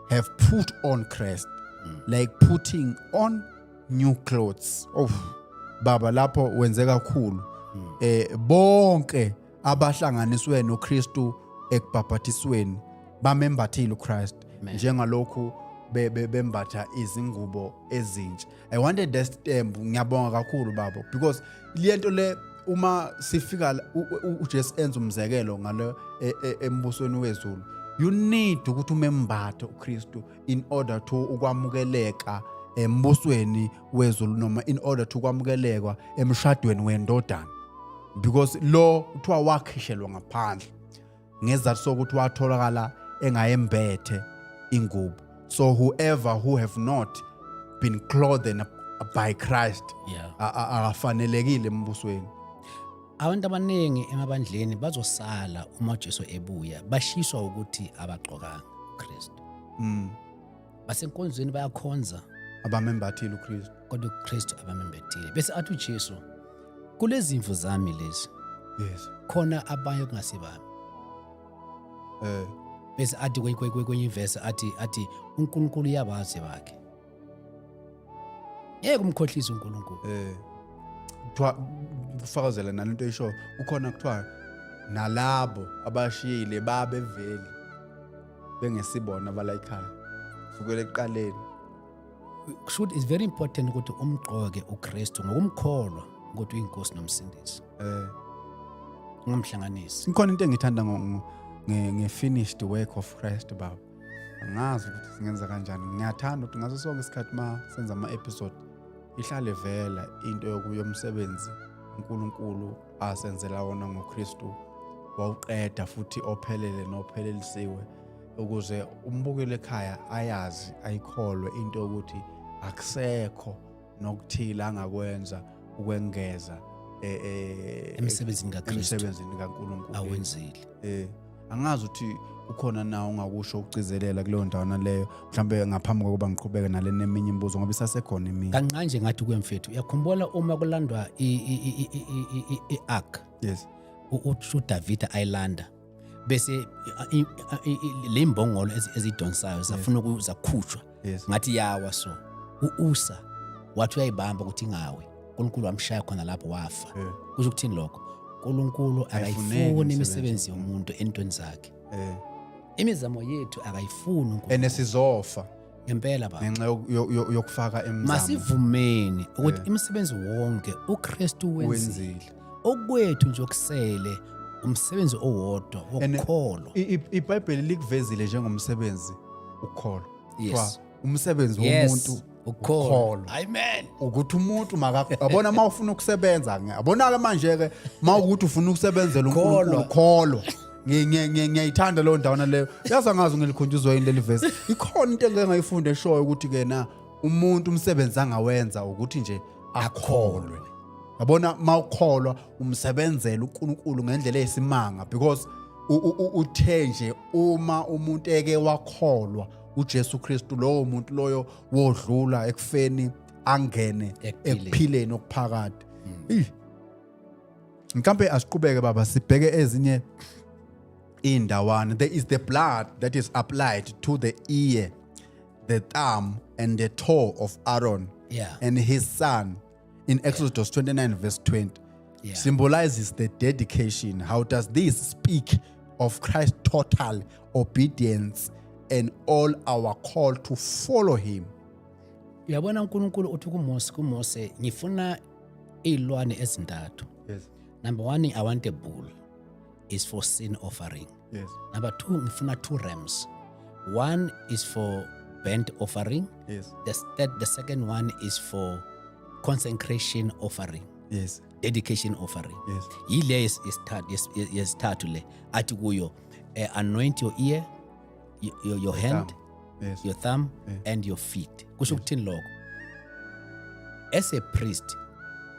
have put on Christ, like putting on new clothes. Baba lapho wenze kakhulu. Bonke abahlanganiswe noKristu ekubhaphathisweni bamembathile uChrist njengalokhu bembatha izingubo ezintsha. I wanted that stamp. Ngiyabonga kakhulu baba because lento le uma sifika uJesu enza umzekelo ngalo embusweni wezulu, you need ukuthi umembathe uKristu in order to ukwamukeleka embusweni wezulu noma in order to ukwamukeleka emshadweni wendodana, because lo uthiwa wakhishelwa ngaphandle ngezathu sokuthi watholakala engayembethe ingubo. So whoever who have not been clothed by Christ akafanelekile embusweni. Abantu abaningi emabandleni bazosala uma uJesu ebuya bashiswa ukuthi abagqokanga uKristu. Basenkonzweni bayakhonza abamembathile uKristu kodwa uKristu abamembethile. Bese athi uJesu kulezi imvu zami lezi. Yes. Khona abanye kungasibami. Bese athi kwenye verse athi uNkulunkulu uyabazi bakhe. Yeke umkhohlisa uNkulunkulu. Kuthiwa kufakazela nalento esho ukhona kuthiwa nalabo abashiyile babeveli bengesibona bala ekhaya kusukela ekuqaleni. Should is very important ukuthi umgqoke uKristu ngokumkholwa ukuthi uyinkosi nomsindisi. Ngomhlanganisi. Ikhona into engithanda nge-finished work of Christ baba. Angazi ukuthi singenza kanjani. Ngiyathanda ukuthi ngaso sonke isikhathi ma senza ama-episode ihlale vela into yomsebenzi uNkulunkulu asenzela wona ngoKristu wawuqeda futhi ophelele nophelelisiwe ukuze umbukele ekhaya ayazi ayikholwe into ukuthi akusekho nokuthila angakwenza ukwengeza emsebenzini kaKristu emsebenzini kaNkulunkulu. awenzile. Angazi ukuthi ukhona na ungakusho ukugcizelela kuleyo ndawo naleyo mhlambe ngaphambi kokuba ngiqhubeke nale neminye imibuzo ngoba isasekhona eminye. Kancane nje ngathi kwemfethu uyakhumbula uma kulandwa i-ark Yes. uDavida ayilanda bese le imbongolo ezidonsayo zafuna ukuzakhutshwa Yes. ngathi yawa so uUsa wathi uyayibamba ukuthi ingawe uNkulunkulu wamshaya khona lapho wafa. Kusho ukuthini lokho? uNkulunkulu akayifuni imisebenzi yomuntu entweni zakhe. Imizamo yethu akayifuni uNkulunkulu. Enesizofa Ngempela baba. ngenxa yokufaka emzamo. Masivumeni ukuthi imisebenzi wonke uKristu wenzile. Okwethu nje okusele umsebenzi owodwa wokukholwa. iBhayibheli likuvezile njengomsebenzi ukukholwa. Yes. Umsebenzi womuntu ukukholwa. Amen. Ukuthi umuntu yabona mawufuna ukusebenza yabona ke manje ke mawukuthi ufuna ukusebenzela uNkulunkulu ukholwa. Ngiyayithanda leyo ndawo naleyo. Yazi angazi ngilikhunjuzwa yini leli verse. Ikhona into engeke ngayifunda eshoyo ukuthi ke na umuntu umsebenzi angawenza ukuthi nje akholwe. Yabona mawukholwa umsebenzela uNkulunkulu ngendlela eyisimanga because uthe nje uma umuntu eke wakholwa uJesu Kristu lowo muntu loyo wodlula ekufeni angene ekuphileni okuphakade. Mkambe asiqhubeke baba sibheke ezinye indawana. There is the blood that is applied to the ear, the thumb and the toe of Aaron and his son in Exodus 29 verse 20. Symbolizes the dedication. How does this speak of Christ's total obedience and all our call to follow him? Uyabona uNkulunkulu uthi kuMose ngifuna izilwane ezintathu. Yes. Number 1, I want a bull. Is for sin offering. Yes. Number 2, ngifuna 2 rams. 1 is for burnt offering. Yes. The second one is for consecration offering. Yes. Dedication offering. Yes. Yile yesithathu le athi kuyo anoint your ear, your hand, yes, your thumb and your feet. Kusho ukuthini lokho? As a priest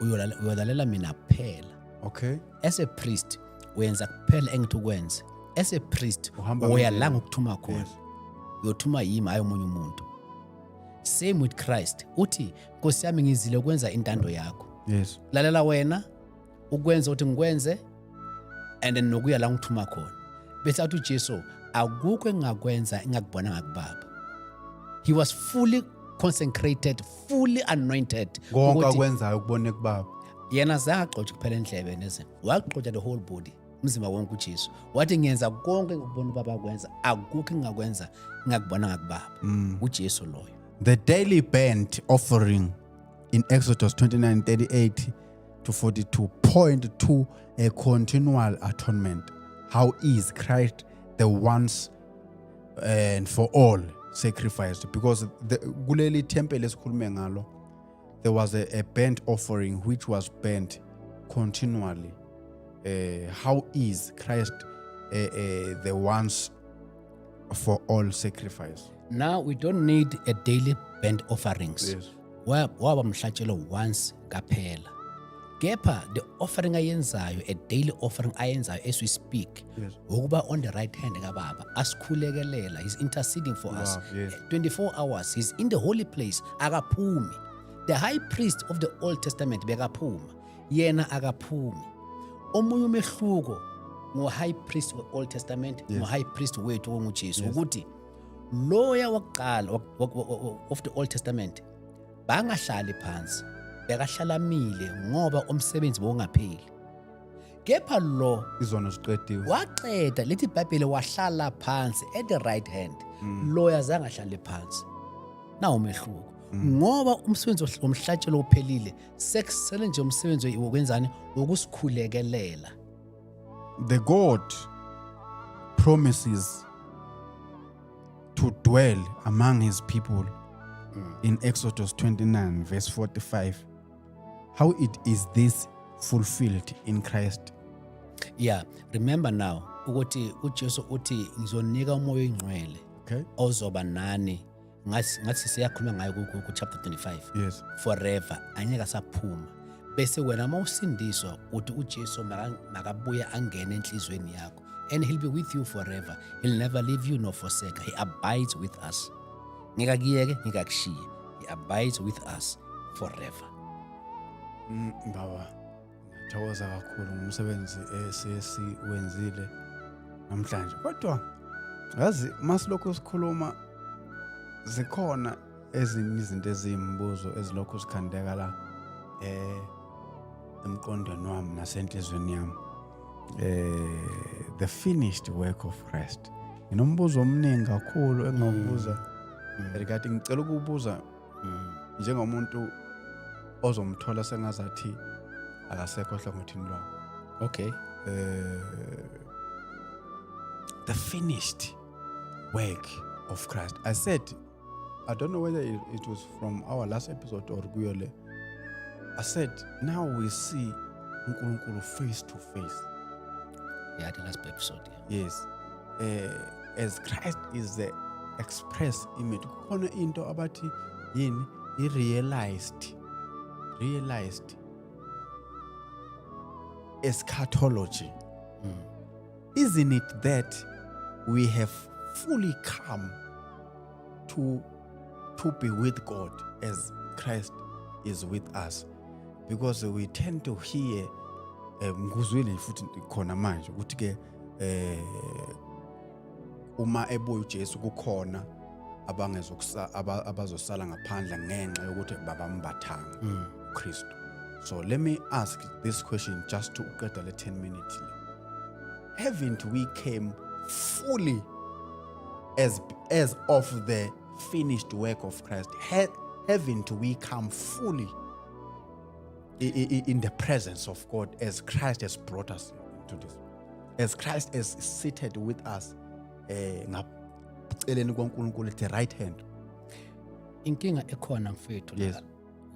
uyolalela mina kuphela. Okay. As a priest wenza kuphela engithi ukwenza. As a priest uyalanga ukuthuma khona. Uyothuma yimi hayi umunye umuntu. Same with Christ. Uthi Nkosi yami ngizile ukwenza intando yakho. Yes. Lalela wena ukwenza uthi ngikwenze and then nokuya la ngithuma khona. Bese athi uJesu akukho engakwenza engakubona ngakubaba. He was fully consecrated, fully anointed. Konke akwenzayo ukubone kubaba. Yena zagxotsha kuphela endlebe neze. Wagxotsha the whole body. Umzimba wonke uJesu. Wathi ngiyenza konke ngikubona ubaba kwenza. Akukho engakwenza ngakubona ngakubaba. uJesu loyo. The daily burnt offering in Exodus 29:38 to 42 point to a continual atonement. How is Christ the once and for all sacrificed? Because kuleli temple esikhulume ngalo, there was a burnt offering which was burnt continually. How is Christ the once for all sacrifice? Now we don't need a daily burnt offerings. Yes. Waba mhlatshelo once kaphela. Kepha the offering ayenzayo, a daily offering ayenzayo as we speak. Yes. Ukuba on the right hand kababa asikhulekelela, he's interceding for us. Yes. 24 hours he's in the holy place akaphumi. The high priest of the Old Testament bekaphuma, yena akaphumi. Omunye umehluko ngo high priest of Old Testament no high priest wethu onguJesu ukuthi loya waqala of the Old Testament bangahlali phansi, bekahlalamile ngoba umsebenzi bongapheli. Kepha lo Izono siqediwe. waqeda lethi iBhayibheli wahlala phansi at the right hand. Loya zangahlali phansi. Nawo umehluko. Ngoba umsebenzi womhlatshelo ophelile sekusele nje umsebenzi wokwenzani ukusikhulekelela. The God promises to dwell among his people in Exodus 29 verse 45. How is this fulfilled in Christ? Yeah, remember now ukuthi uJesu uthi ngizonika umoya oyingcwele. Okay. Ozoba nani ngathi siyakhuluma ngayo ku chapter 25. Yes. Forever anyeka saphuma. bese wena mawusindiswa uthi uJesu makabuya angene enhlizweni yakho, and he'll be with you forever. He'll never leave you nor forsake. He abides with us. Ngikakuyeke ngikakushiye. He abides with us forever. Baba, ngiyathokoza kakhulu ngomsebenzi esesiwenzile namhlanje. Kodwa yazi masilokho sikhuluma zikhona ezinye izinto ezimbuzo ezilokho sikhandeka la emqondweni wami nasenhlizweni yami. The finished work of Christ. Nginombuzo omningi kakhulu engawubuza. Regarding ngicela ukubuza njengomuntu ozomthola sengazathi akasekho hlangothini lwakho. Okay. The finished work of Christ. I said, I don't know whether it was from our last episode or kuyole. I said, now we see uNkulunkulu face to face. Yeah, the last episode. Yeah. Yes. As Christ is the express image. Kukhona into abathi yini realized eschatology. Isn't it that we have fully come to be with God as Christ is with us? Because we tend to hear nguzwile futhi khona manje ukuthi ke uma ebuya uJesu kukhona abazosala ngaphandle ngenxa yokuthi babambathanga uKristu. So let me ask this question just to uqeda le 10 minutes. Haven't we came fully as of the finished work of Christ? Haven't we come fully in the presence of God as Christ has brought us into this? As Christ is seated with us ngaceleni kwaNkulunkulu at the right hand. Inkinga ekhona mfethu Yes. la.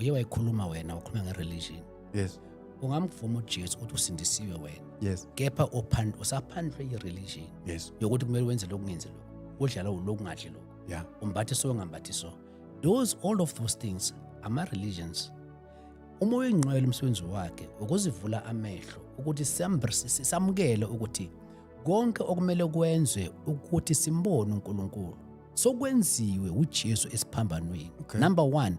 Uye wayikhuluma wena ukhuluma ngereligion. Yes. Ungamvuma uJesu ukuthi usindisiwe wena. Yes. Kepha usaphandle ireligion. Yes. Yokuthi kumele wenze lokungenze lokho. Udlala lokungadli lokho. Yeah. Umbathe so ngambathi so. All of those things ama religions. Umoya engcwele umsebenzi wakhe ukuzivula amehlo ukuthi samukele ukuthi konke okumele kwenzwe ukuthi simbone uNkulunkulu sokwenziwe uJesu esiphambanweni. Okay. Number 1,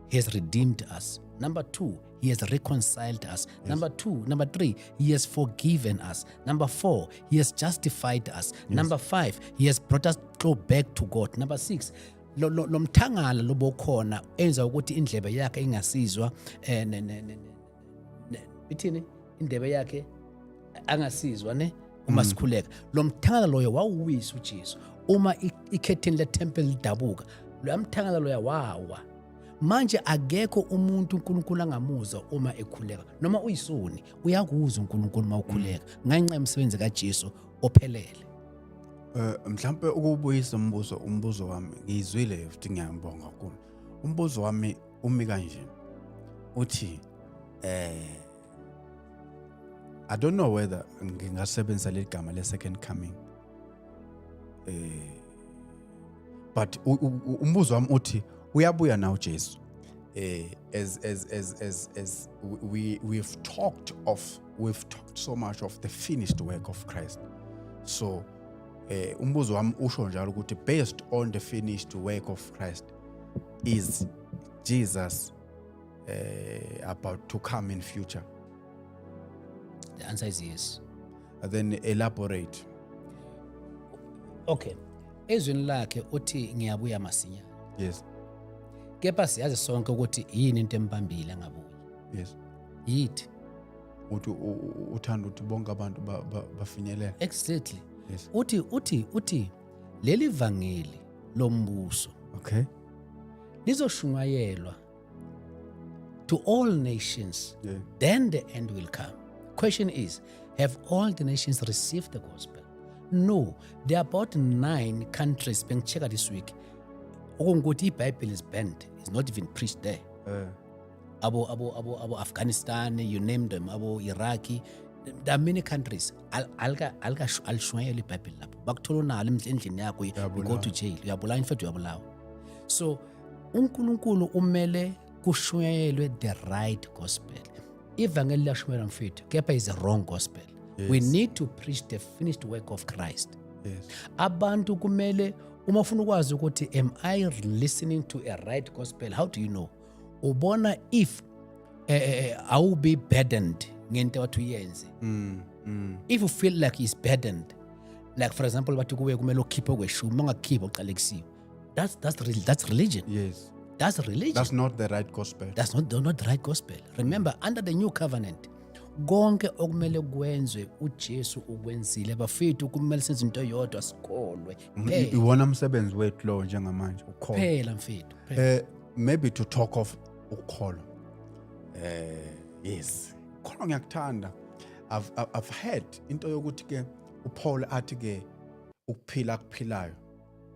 he has redeemed us. Number 2, he has reconciled us. Yes. Number 3, he has forgiven us. Number 4, he has justified us. Yes. Number 5, he has brought us back to God. Number 6, lo mthangala lobokhona enza ukuthi indlebe yakhe ingasizwa bithini indlebe yakhe angasizwa ne uma sikhuleka. Lo mthangala loyo wawuwisa uJesu uma ikhetheni letemple lidabuka. Lo mthangala loyo wawa. Manje akekho umuntu uNkulunkulu angamuza uma ekhuleka. Noma uyisoni uyakuzwa uNkulunkulu mawukhuleka ngenxa yemsebenzi kaJesu ophelele. Mhlambe ukubuyisa umbuzo wami ngizwile futhi ngiyambonga kakhulu. Umbuzo wami umi kanje. Uthi I don't know whether ngingasebenzisa le gama le second coming. But umbuzo wami uthi uyabuya na uJesu. As we've talked so much of the finished work of Christ. So umbuzo wami usho njalo ukuthi based on the finished work of Christ, is Jesus about to come in future? The answer is yes. And then elaborate. Okay. Ezweni lakhe uthi ngiyabuya masinya. Yes. Kepha siyazi sonke ukuthi yini into embambile ngabuya. Yes. Yithi. Uthi uthanda ukuthi bonke abantu bafinyelele. Exactly. Yes. Uthi leli vangeli lombuso Okay. lizoshunqayelwa to all nations. Yeah. Then the end will come. Question is, have all the nations received the gospel? No. There are about 9 countries being checked this week. Okungukuthi iBible is banned. It's not even preached there. Abo Afghanistan, you name them, abo Iraqi. There are many countries. Alshwayela iBible lapho. Bakuthola nalo endlini yakho, you go to jail. Uyabulawa mfethu uyabulawa. So uNkulunkulu umele kushwayelwe the right gospel. ivangeli liyashumayela mfethu kepha is a wrong gospel. We need to preach the finished work of Christ. Yes. Abantu kumele uma ufuna ukwazi ukuthi am I listening to a right gospel, how do you know? Ubona if I will be burdened ngento wathi uyenze. If you feel like he's burdened, like for example bathi kuwe kumele ukhiphe kweshumi ungakhipha uqale kusiwe, that's religion. Yes. That's religion. That's not the right gospel. That's not the right gospel. Remember, under the new covenant, konke okumele kwenzwe uJesu ukwenzile. Bafethu kumele senze into yodwa sikholwe. Iwona umsebenzi wethu lo njengamanje ukholwa. Phela mfethu. Maybe to talk of ukholwa. Yes. Ukholwa ngiyakuthanda. I've heard into yokuthi ke uPaul athi ke ukuphila kuphilayo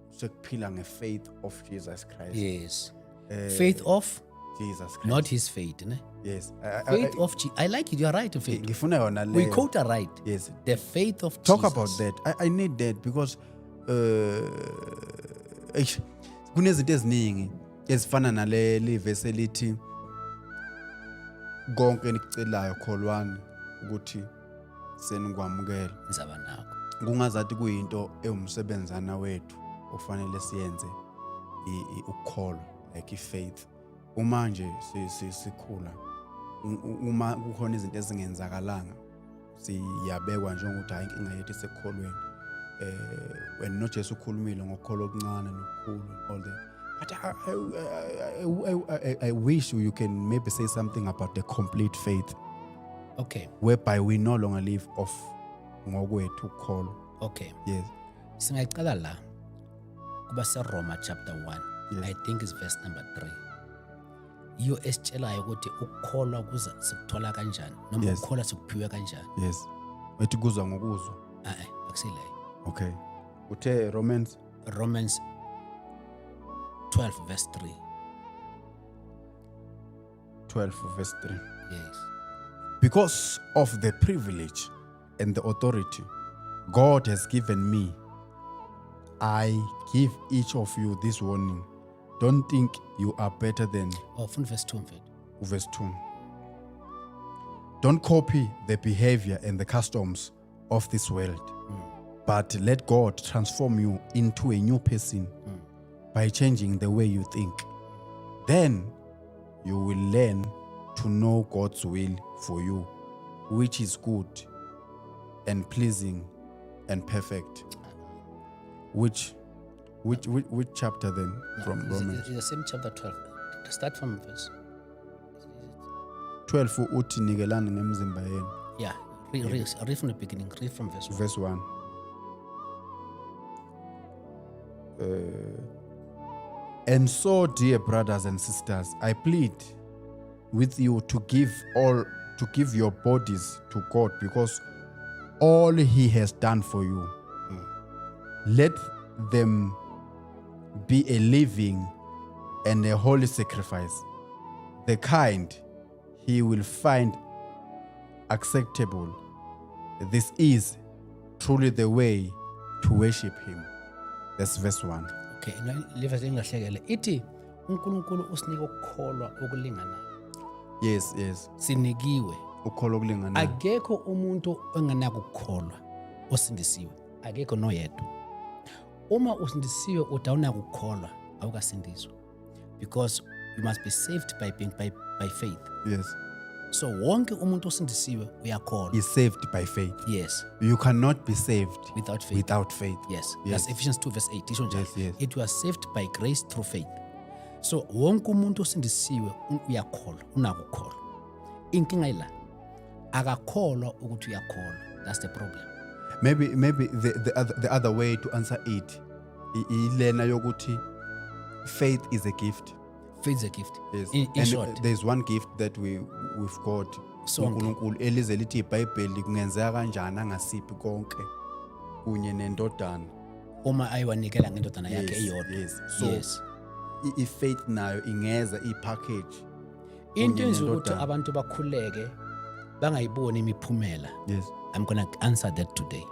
sekuphila ngefaith of Jesus Christ. Yes. Faith of Jesus Christ. not his faith, ne? Yes. Faith of I like it. You are right, faith. Ngifuna yona le. We quote her right. Yes. The faith of Talk Jesus. about that. I need that because kunezinto eziningi ezifana nale verse elithi konke enikucelayo kholwani ukuthi senikwamukela. Nzaba nakho. Kungazathi kuyinto ewumsebenzana wethu ofanele siyenze ukukholwa like ifaith. Uma nje sikhula uma kukhona izinto ezingenzakalanga siyabekwa njengokuthi hayi inkinga yethu isekholweni. When not just ukhulumile ngokholwa okuncane nokukhulu all that. But I wish you can maybe say something about the complete faith. Okay. Whereby we no longer live off ngokwethu ukholwa. Okay. Yes. Singaqala la kuba seRoma chapter 1. Yes. I think it's verse number 3. Iyo esitshelayo ukuthi ukukholwa kuza sikuthola kanjani noma Yes. ukukholwa sikuphiwe kanjani. Yes. Wethi kuzwa ngokuzwa. Akusileyo. Okay. Uthe Romans 12 verse 3. 12 verse 3. Yes. Because of the privilege and the authority God has given me, I give each of you this warning. Don't think you are better than. From verse 2 mfethu. Verse 2. Don't copy the behavior and the customs of this world, but let God transform you into a new person by changing the way you think. Then you will learn to know God's will for you, which is good and pleasing and perfect. Which chapter then from Romans? It's the same chapter 12. Start from verse. 12 uthi nikelana ngemzimba yenu. Yeah, read from the beginning. Read from verse 1. Verse 1. And so, dear brothers and sisters, I plead with you to give your bodies to God, because all He has done for you. Let them be a living and a holy sacrifice, the kind He will find acceptable. This is truly the way to worship Him. That's verse 1. Okay, leave us engahlekele. Ithi uNkulunkulu usinika ukukholwa okulingana. Yes. Sinikiwe. Ukholwa okulingana. Akekho umuntu enganako ukukholwa osindisiwe. Akekho noyedwa. Uma usindisiwe udawunaka ukukholwa awukasindiswa. Because you must be saved by faith. Yes. So wonke umuntu osindisiwe uyakholwa. Is saved by faith. Yes. You cannot be saved Without faith. Without faith. Yes. Yes. That's Ephesians 2 verse 8. Isho njalo. Yes. It was saved by grace through faith. So wonke umuntu osindisiwe uyakholwa, unako ukukholwa. Inkinga ila akakholwa ukuthi uyakholwa. That's the problem. Maybe the other way to answer it ilena yokuthi faith is a gift. Faith is a gift. Yes. In And short. there's one gift that we've got. uNkulunkulu elize lithi iBhayibheli kungenzeka kanjani angasiphi konke kunye nendodana Uma ayiwanikela ngendodana yakhe Yes, eyodwa. yes. So, Yes. I-faith nayo ingeza ipackage. Into kunye enza ukuthi nendodana. abantu bakhuleke bangayiboni imiphumela. Yes. I'm going to answer that today.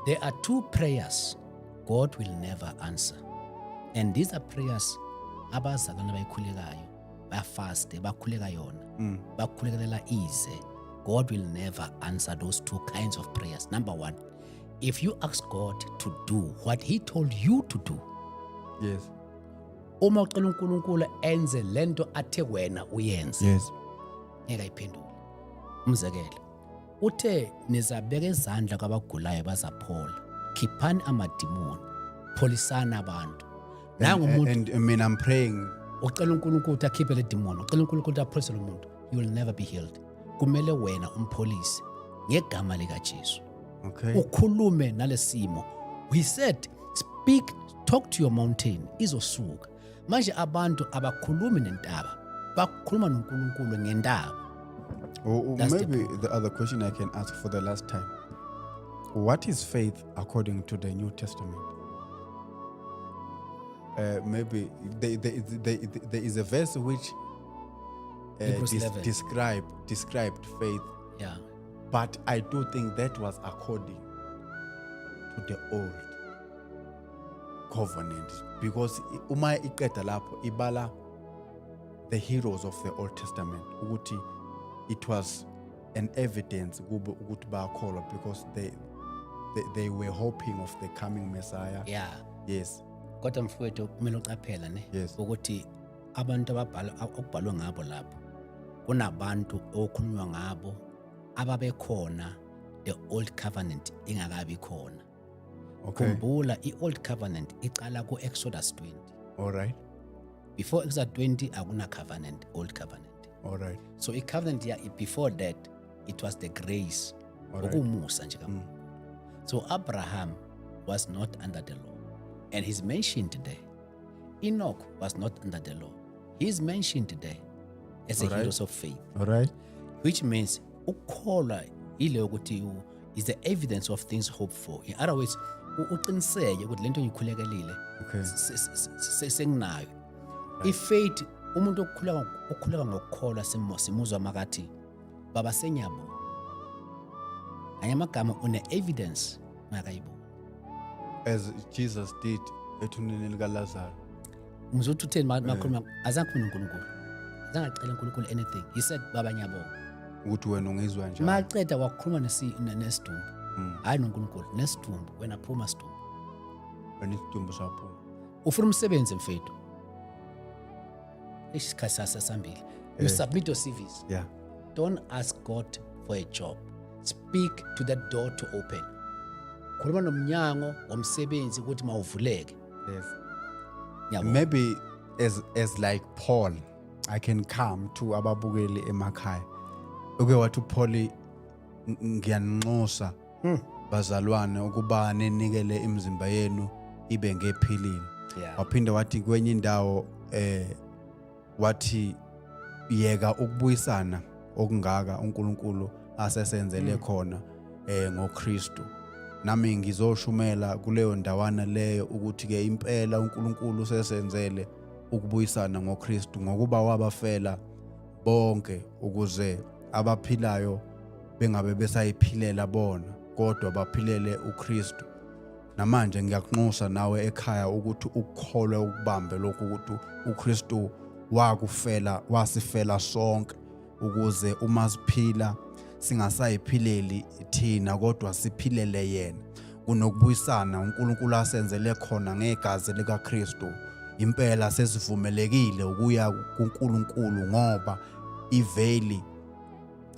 There are two prayers God will never answer. And these are prayers abazalwane abayikhulekayo bafaste bakhuleka yona bakhulekelela ize, God will never answer those two kinds of prayers. Number one, if you ask God to do what he told you to do, Yes. uma ucela uNkulunkulu enze lento athe wena uyenze, Yes. ngeke ayiphendule. Umzekelo, uthe nizabeka izandla kwabagulayo bazaphola, khiphani amadimoni, pholisana abantu. Nangu umuntu And I mean, I'm praying. ucela uNkulunkulu ukuthi akhiphe le demon, ucela uNkulunkulu ukuthi apholise lo muntu, you will never be healed. Kumele wena umpholise ngegama likaJesu. Okay. Ukhulume nalesimo. He said, speak, talk to your mountain, izosuka. Manje abantu abakhulumi nentaba, bakhuluma noNkulunkulu ngendaba. That's the Maybe the other question I can ask for the last time. What is faith according to the New Testament? Maybe there is a verse which Hebrews 11. described faith, Yeah. but I do think that was according to the old covenant, because uma iqeda lapho ibala the heroes of the Old Testament ukuthi it was an evidence kubo ukuthi bayakholwa because they were hoping of the coming Messiah. Yeah. Yes. Kodwa mfowethu kumele ucaphela ne Yes. ukuthi abantu ababhala okubhalwe ngabo lapho kunabantu okukhulunywa ngabo ababekhona the old covenant ingakabi khona. Okay. Khumbula i-old covenant iqala ku-Exodus 20. All right. Before Exodus 20 akuna covenant, old covenant. All right. So i-covenant before that it was the grace, Alright. ukumusa nje kakhulu. So Abraham was not under the law, and he's mentioned today. Enoch was not under the law. He's mentioned today as a Alright. heroes of faith, All right. which means ukholwa ile ukuthi is the evidence of things hoped for. In other words, uqiniseke ukuthi lento ngikhulekelile Okay. senginayo. Ifaith umuntu okhuleka ngokukholwa simuzwa makathi baba senyabo. Ayamagama une evidence ngakayibona. As Jesus did ethuneni likaLazarus. Mzothi utheni makhuluma azange kuphinde uNkulunkulu. Azange acela uNkulunkulu anything. He said baba nyabo. Ukuthi wena ungizwa njani? Maqeda wakhuluma nesidumbu. Hayi noNkulunkulu nesidumbu wena phuma sidumbu. Wena isidumbu saphuma. Ufuna umsebenzi mfethu. Isikhathi sasambili. You submit your CVs. Yeah. Don't ask God for a job. Speak to that door to open. Khuluma nomnyango womsebenzi ukuthi mawuvuleke. Yes. Yabo. Maybe as like Paul, I can come to ababukeli emakhaya. Uke wathi uPaul ngiyanxosa bazalwane ukuba nenikele imizimba yenu ibe ngephilini. Yeah. Waphinde wathi kwenye indawo wathi yeka ukubuyisana okungaka uNkulunkulu asesenzele khona ngoKristu. Nami ngizoshumela kuleyo ndawana leyo ukuthi ke impela uNkulunkulu sesenzele ukubuyisana ngoKristu ngokuba wabafela bonke ukuze abaphilayo bengabe besayiphilela bona kodwa baphilele uKristu. Namanje ngiyakunxusa nawe ekhaya ukuthi ukukholwe ukubambe lokhu ukuthi uKristu wakufela wasifela sonke ukuze uma siphila singasayiphileli thina kodwa siphilele yena. Kunokubuyisana uNkulunkulu asenzele khona ngegazi likaKristu. Impela sesivumelekile ukuya kuNkulunkulu ngoba iveli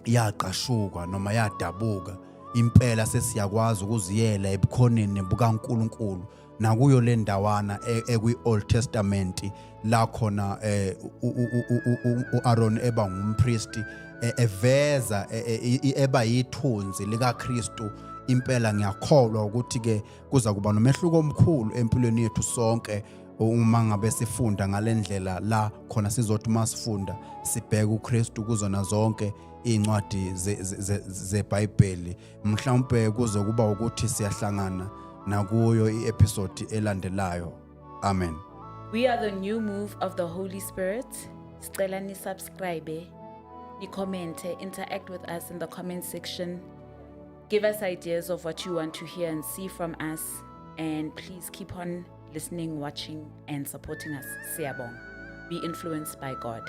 yaqashuka noma yadabuka. Impela sesiyakwazi ukuziyela ebukhoneni bukaNkulunkulu nakuyo le ndawana ekwi-Old Testament la khona uAaron eba ngumpriest eveza eba yithunzi likaKristu. Impela ngiyakholwa ukuthi ke kuza kuba nomehluko omkhulu empilweni yethu sonke uma ngabe sifunda ngalendlela la khona sizothi masifunda sibheke uKristu kuzona zonke incwadi zeBhayibheli. Mhlawumbe kuze kuba ukuthi siyahlangana nakuyo iepisode elandelayo. Amen. We are the new move of the Holy Spirit. Sicela ni subscribe, ni comment, interact with us in the comment section. Give us ideas of what you want to hear and see from us. And please keep on listening, watching, and supporting us. Siyabonga. Be influenced by God.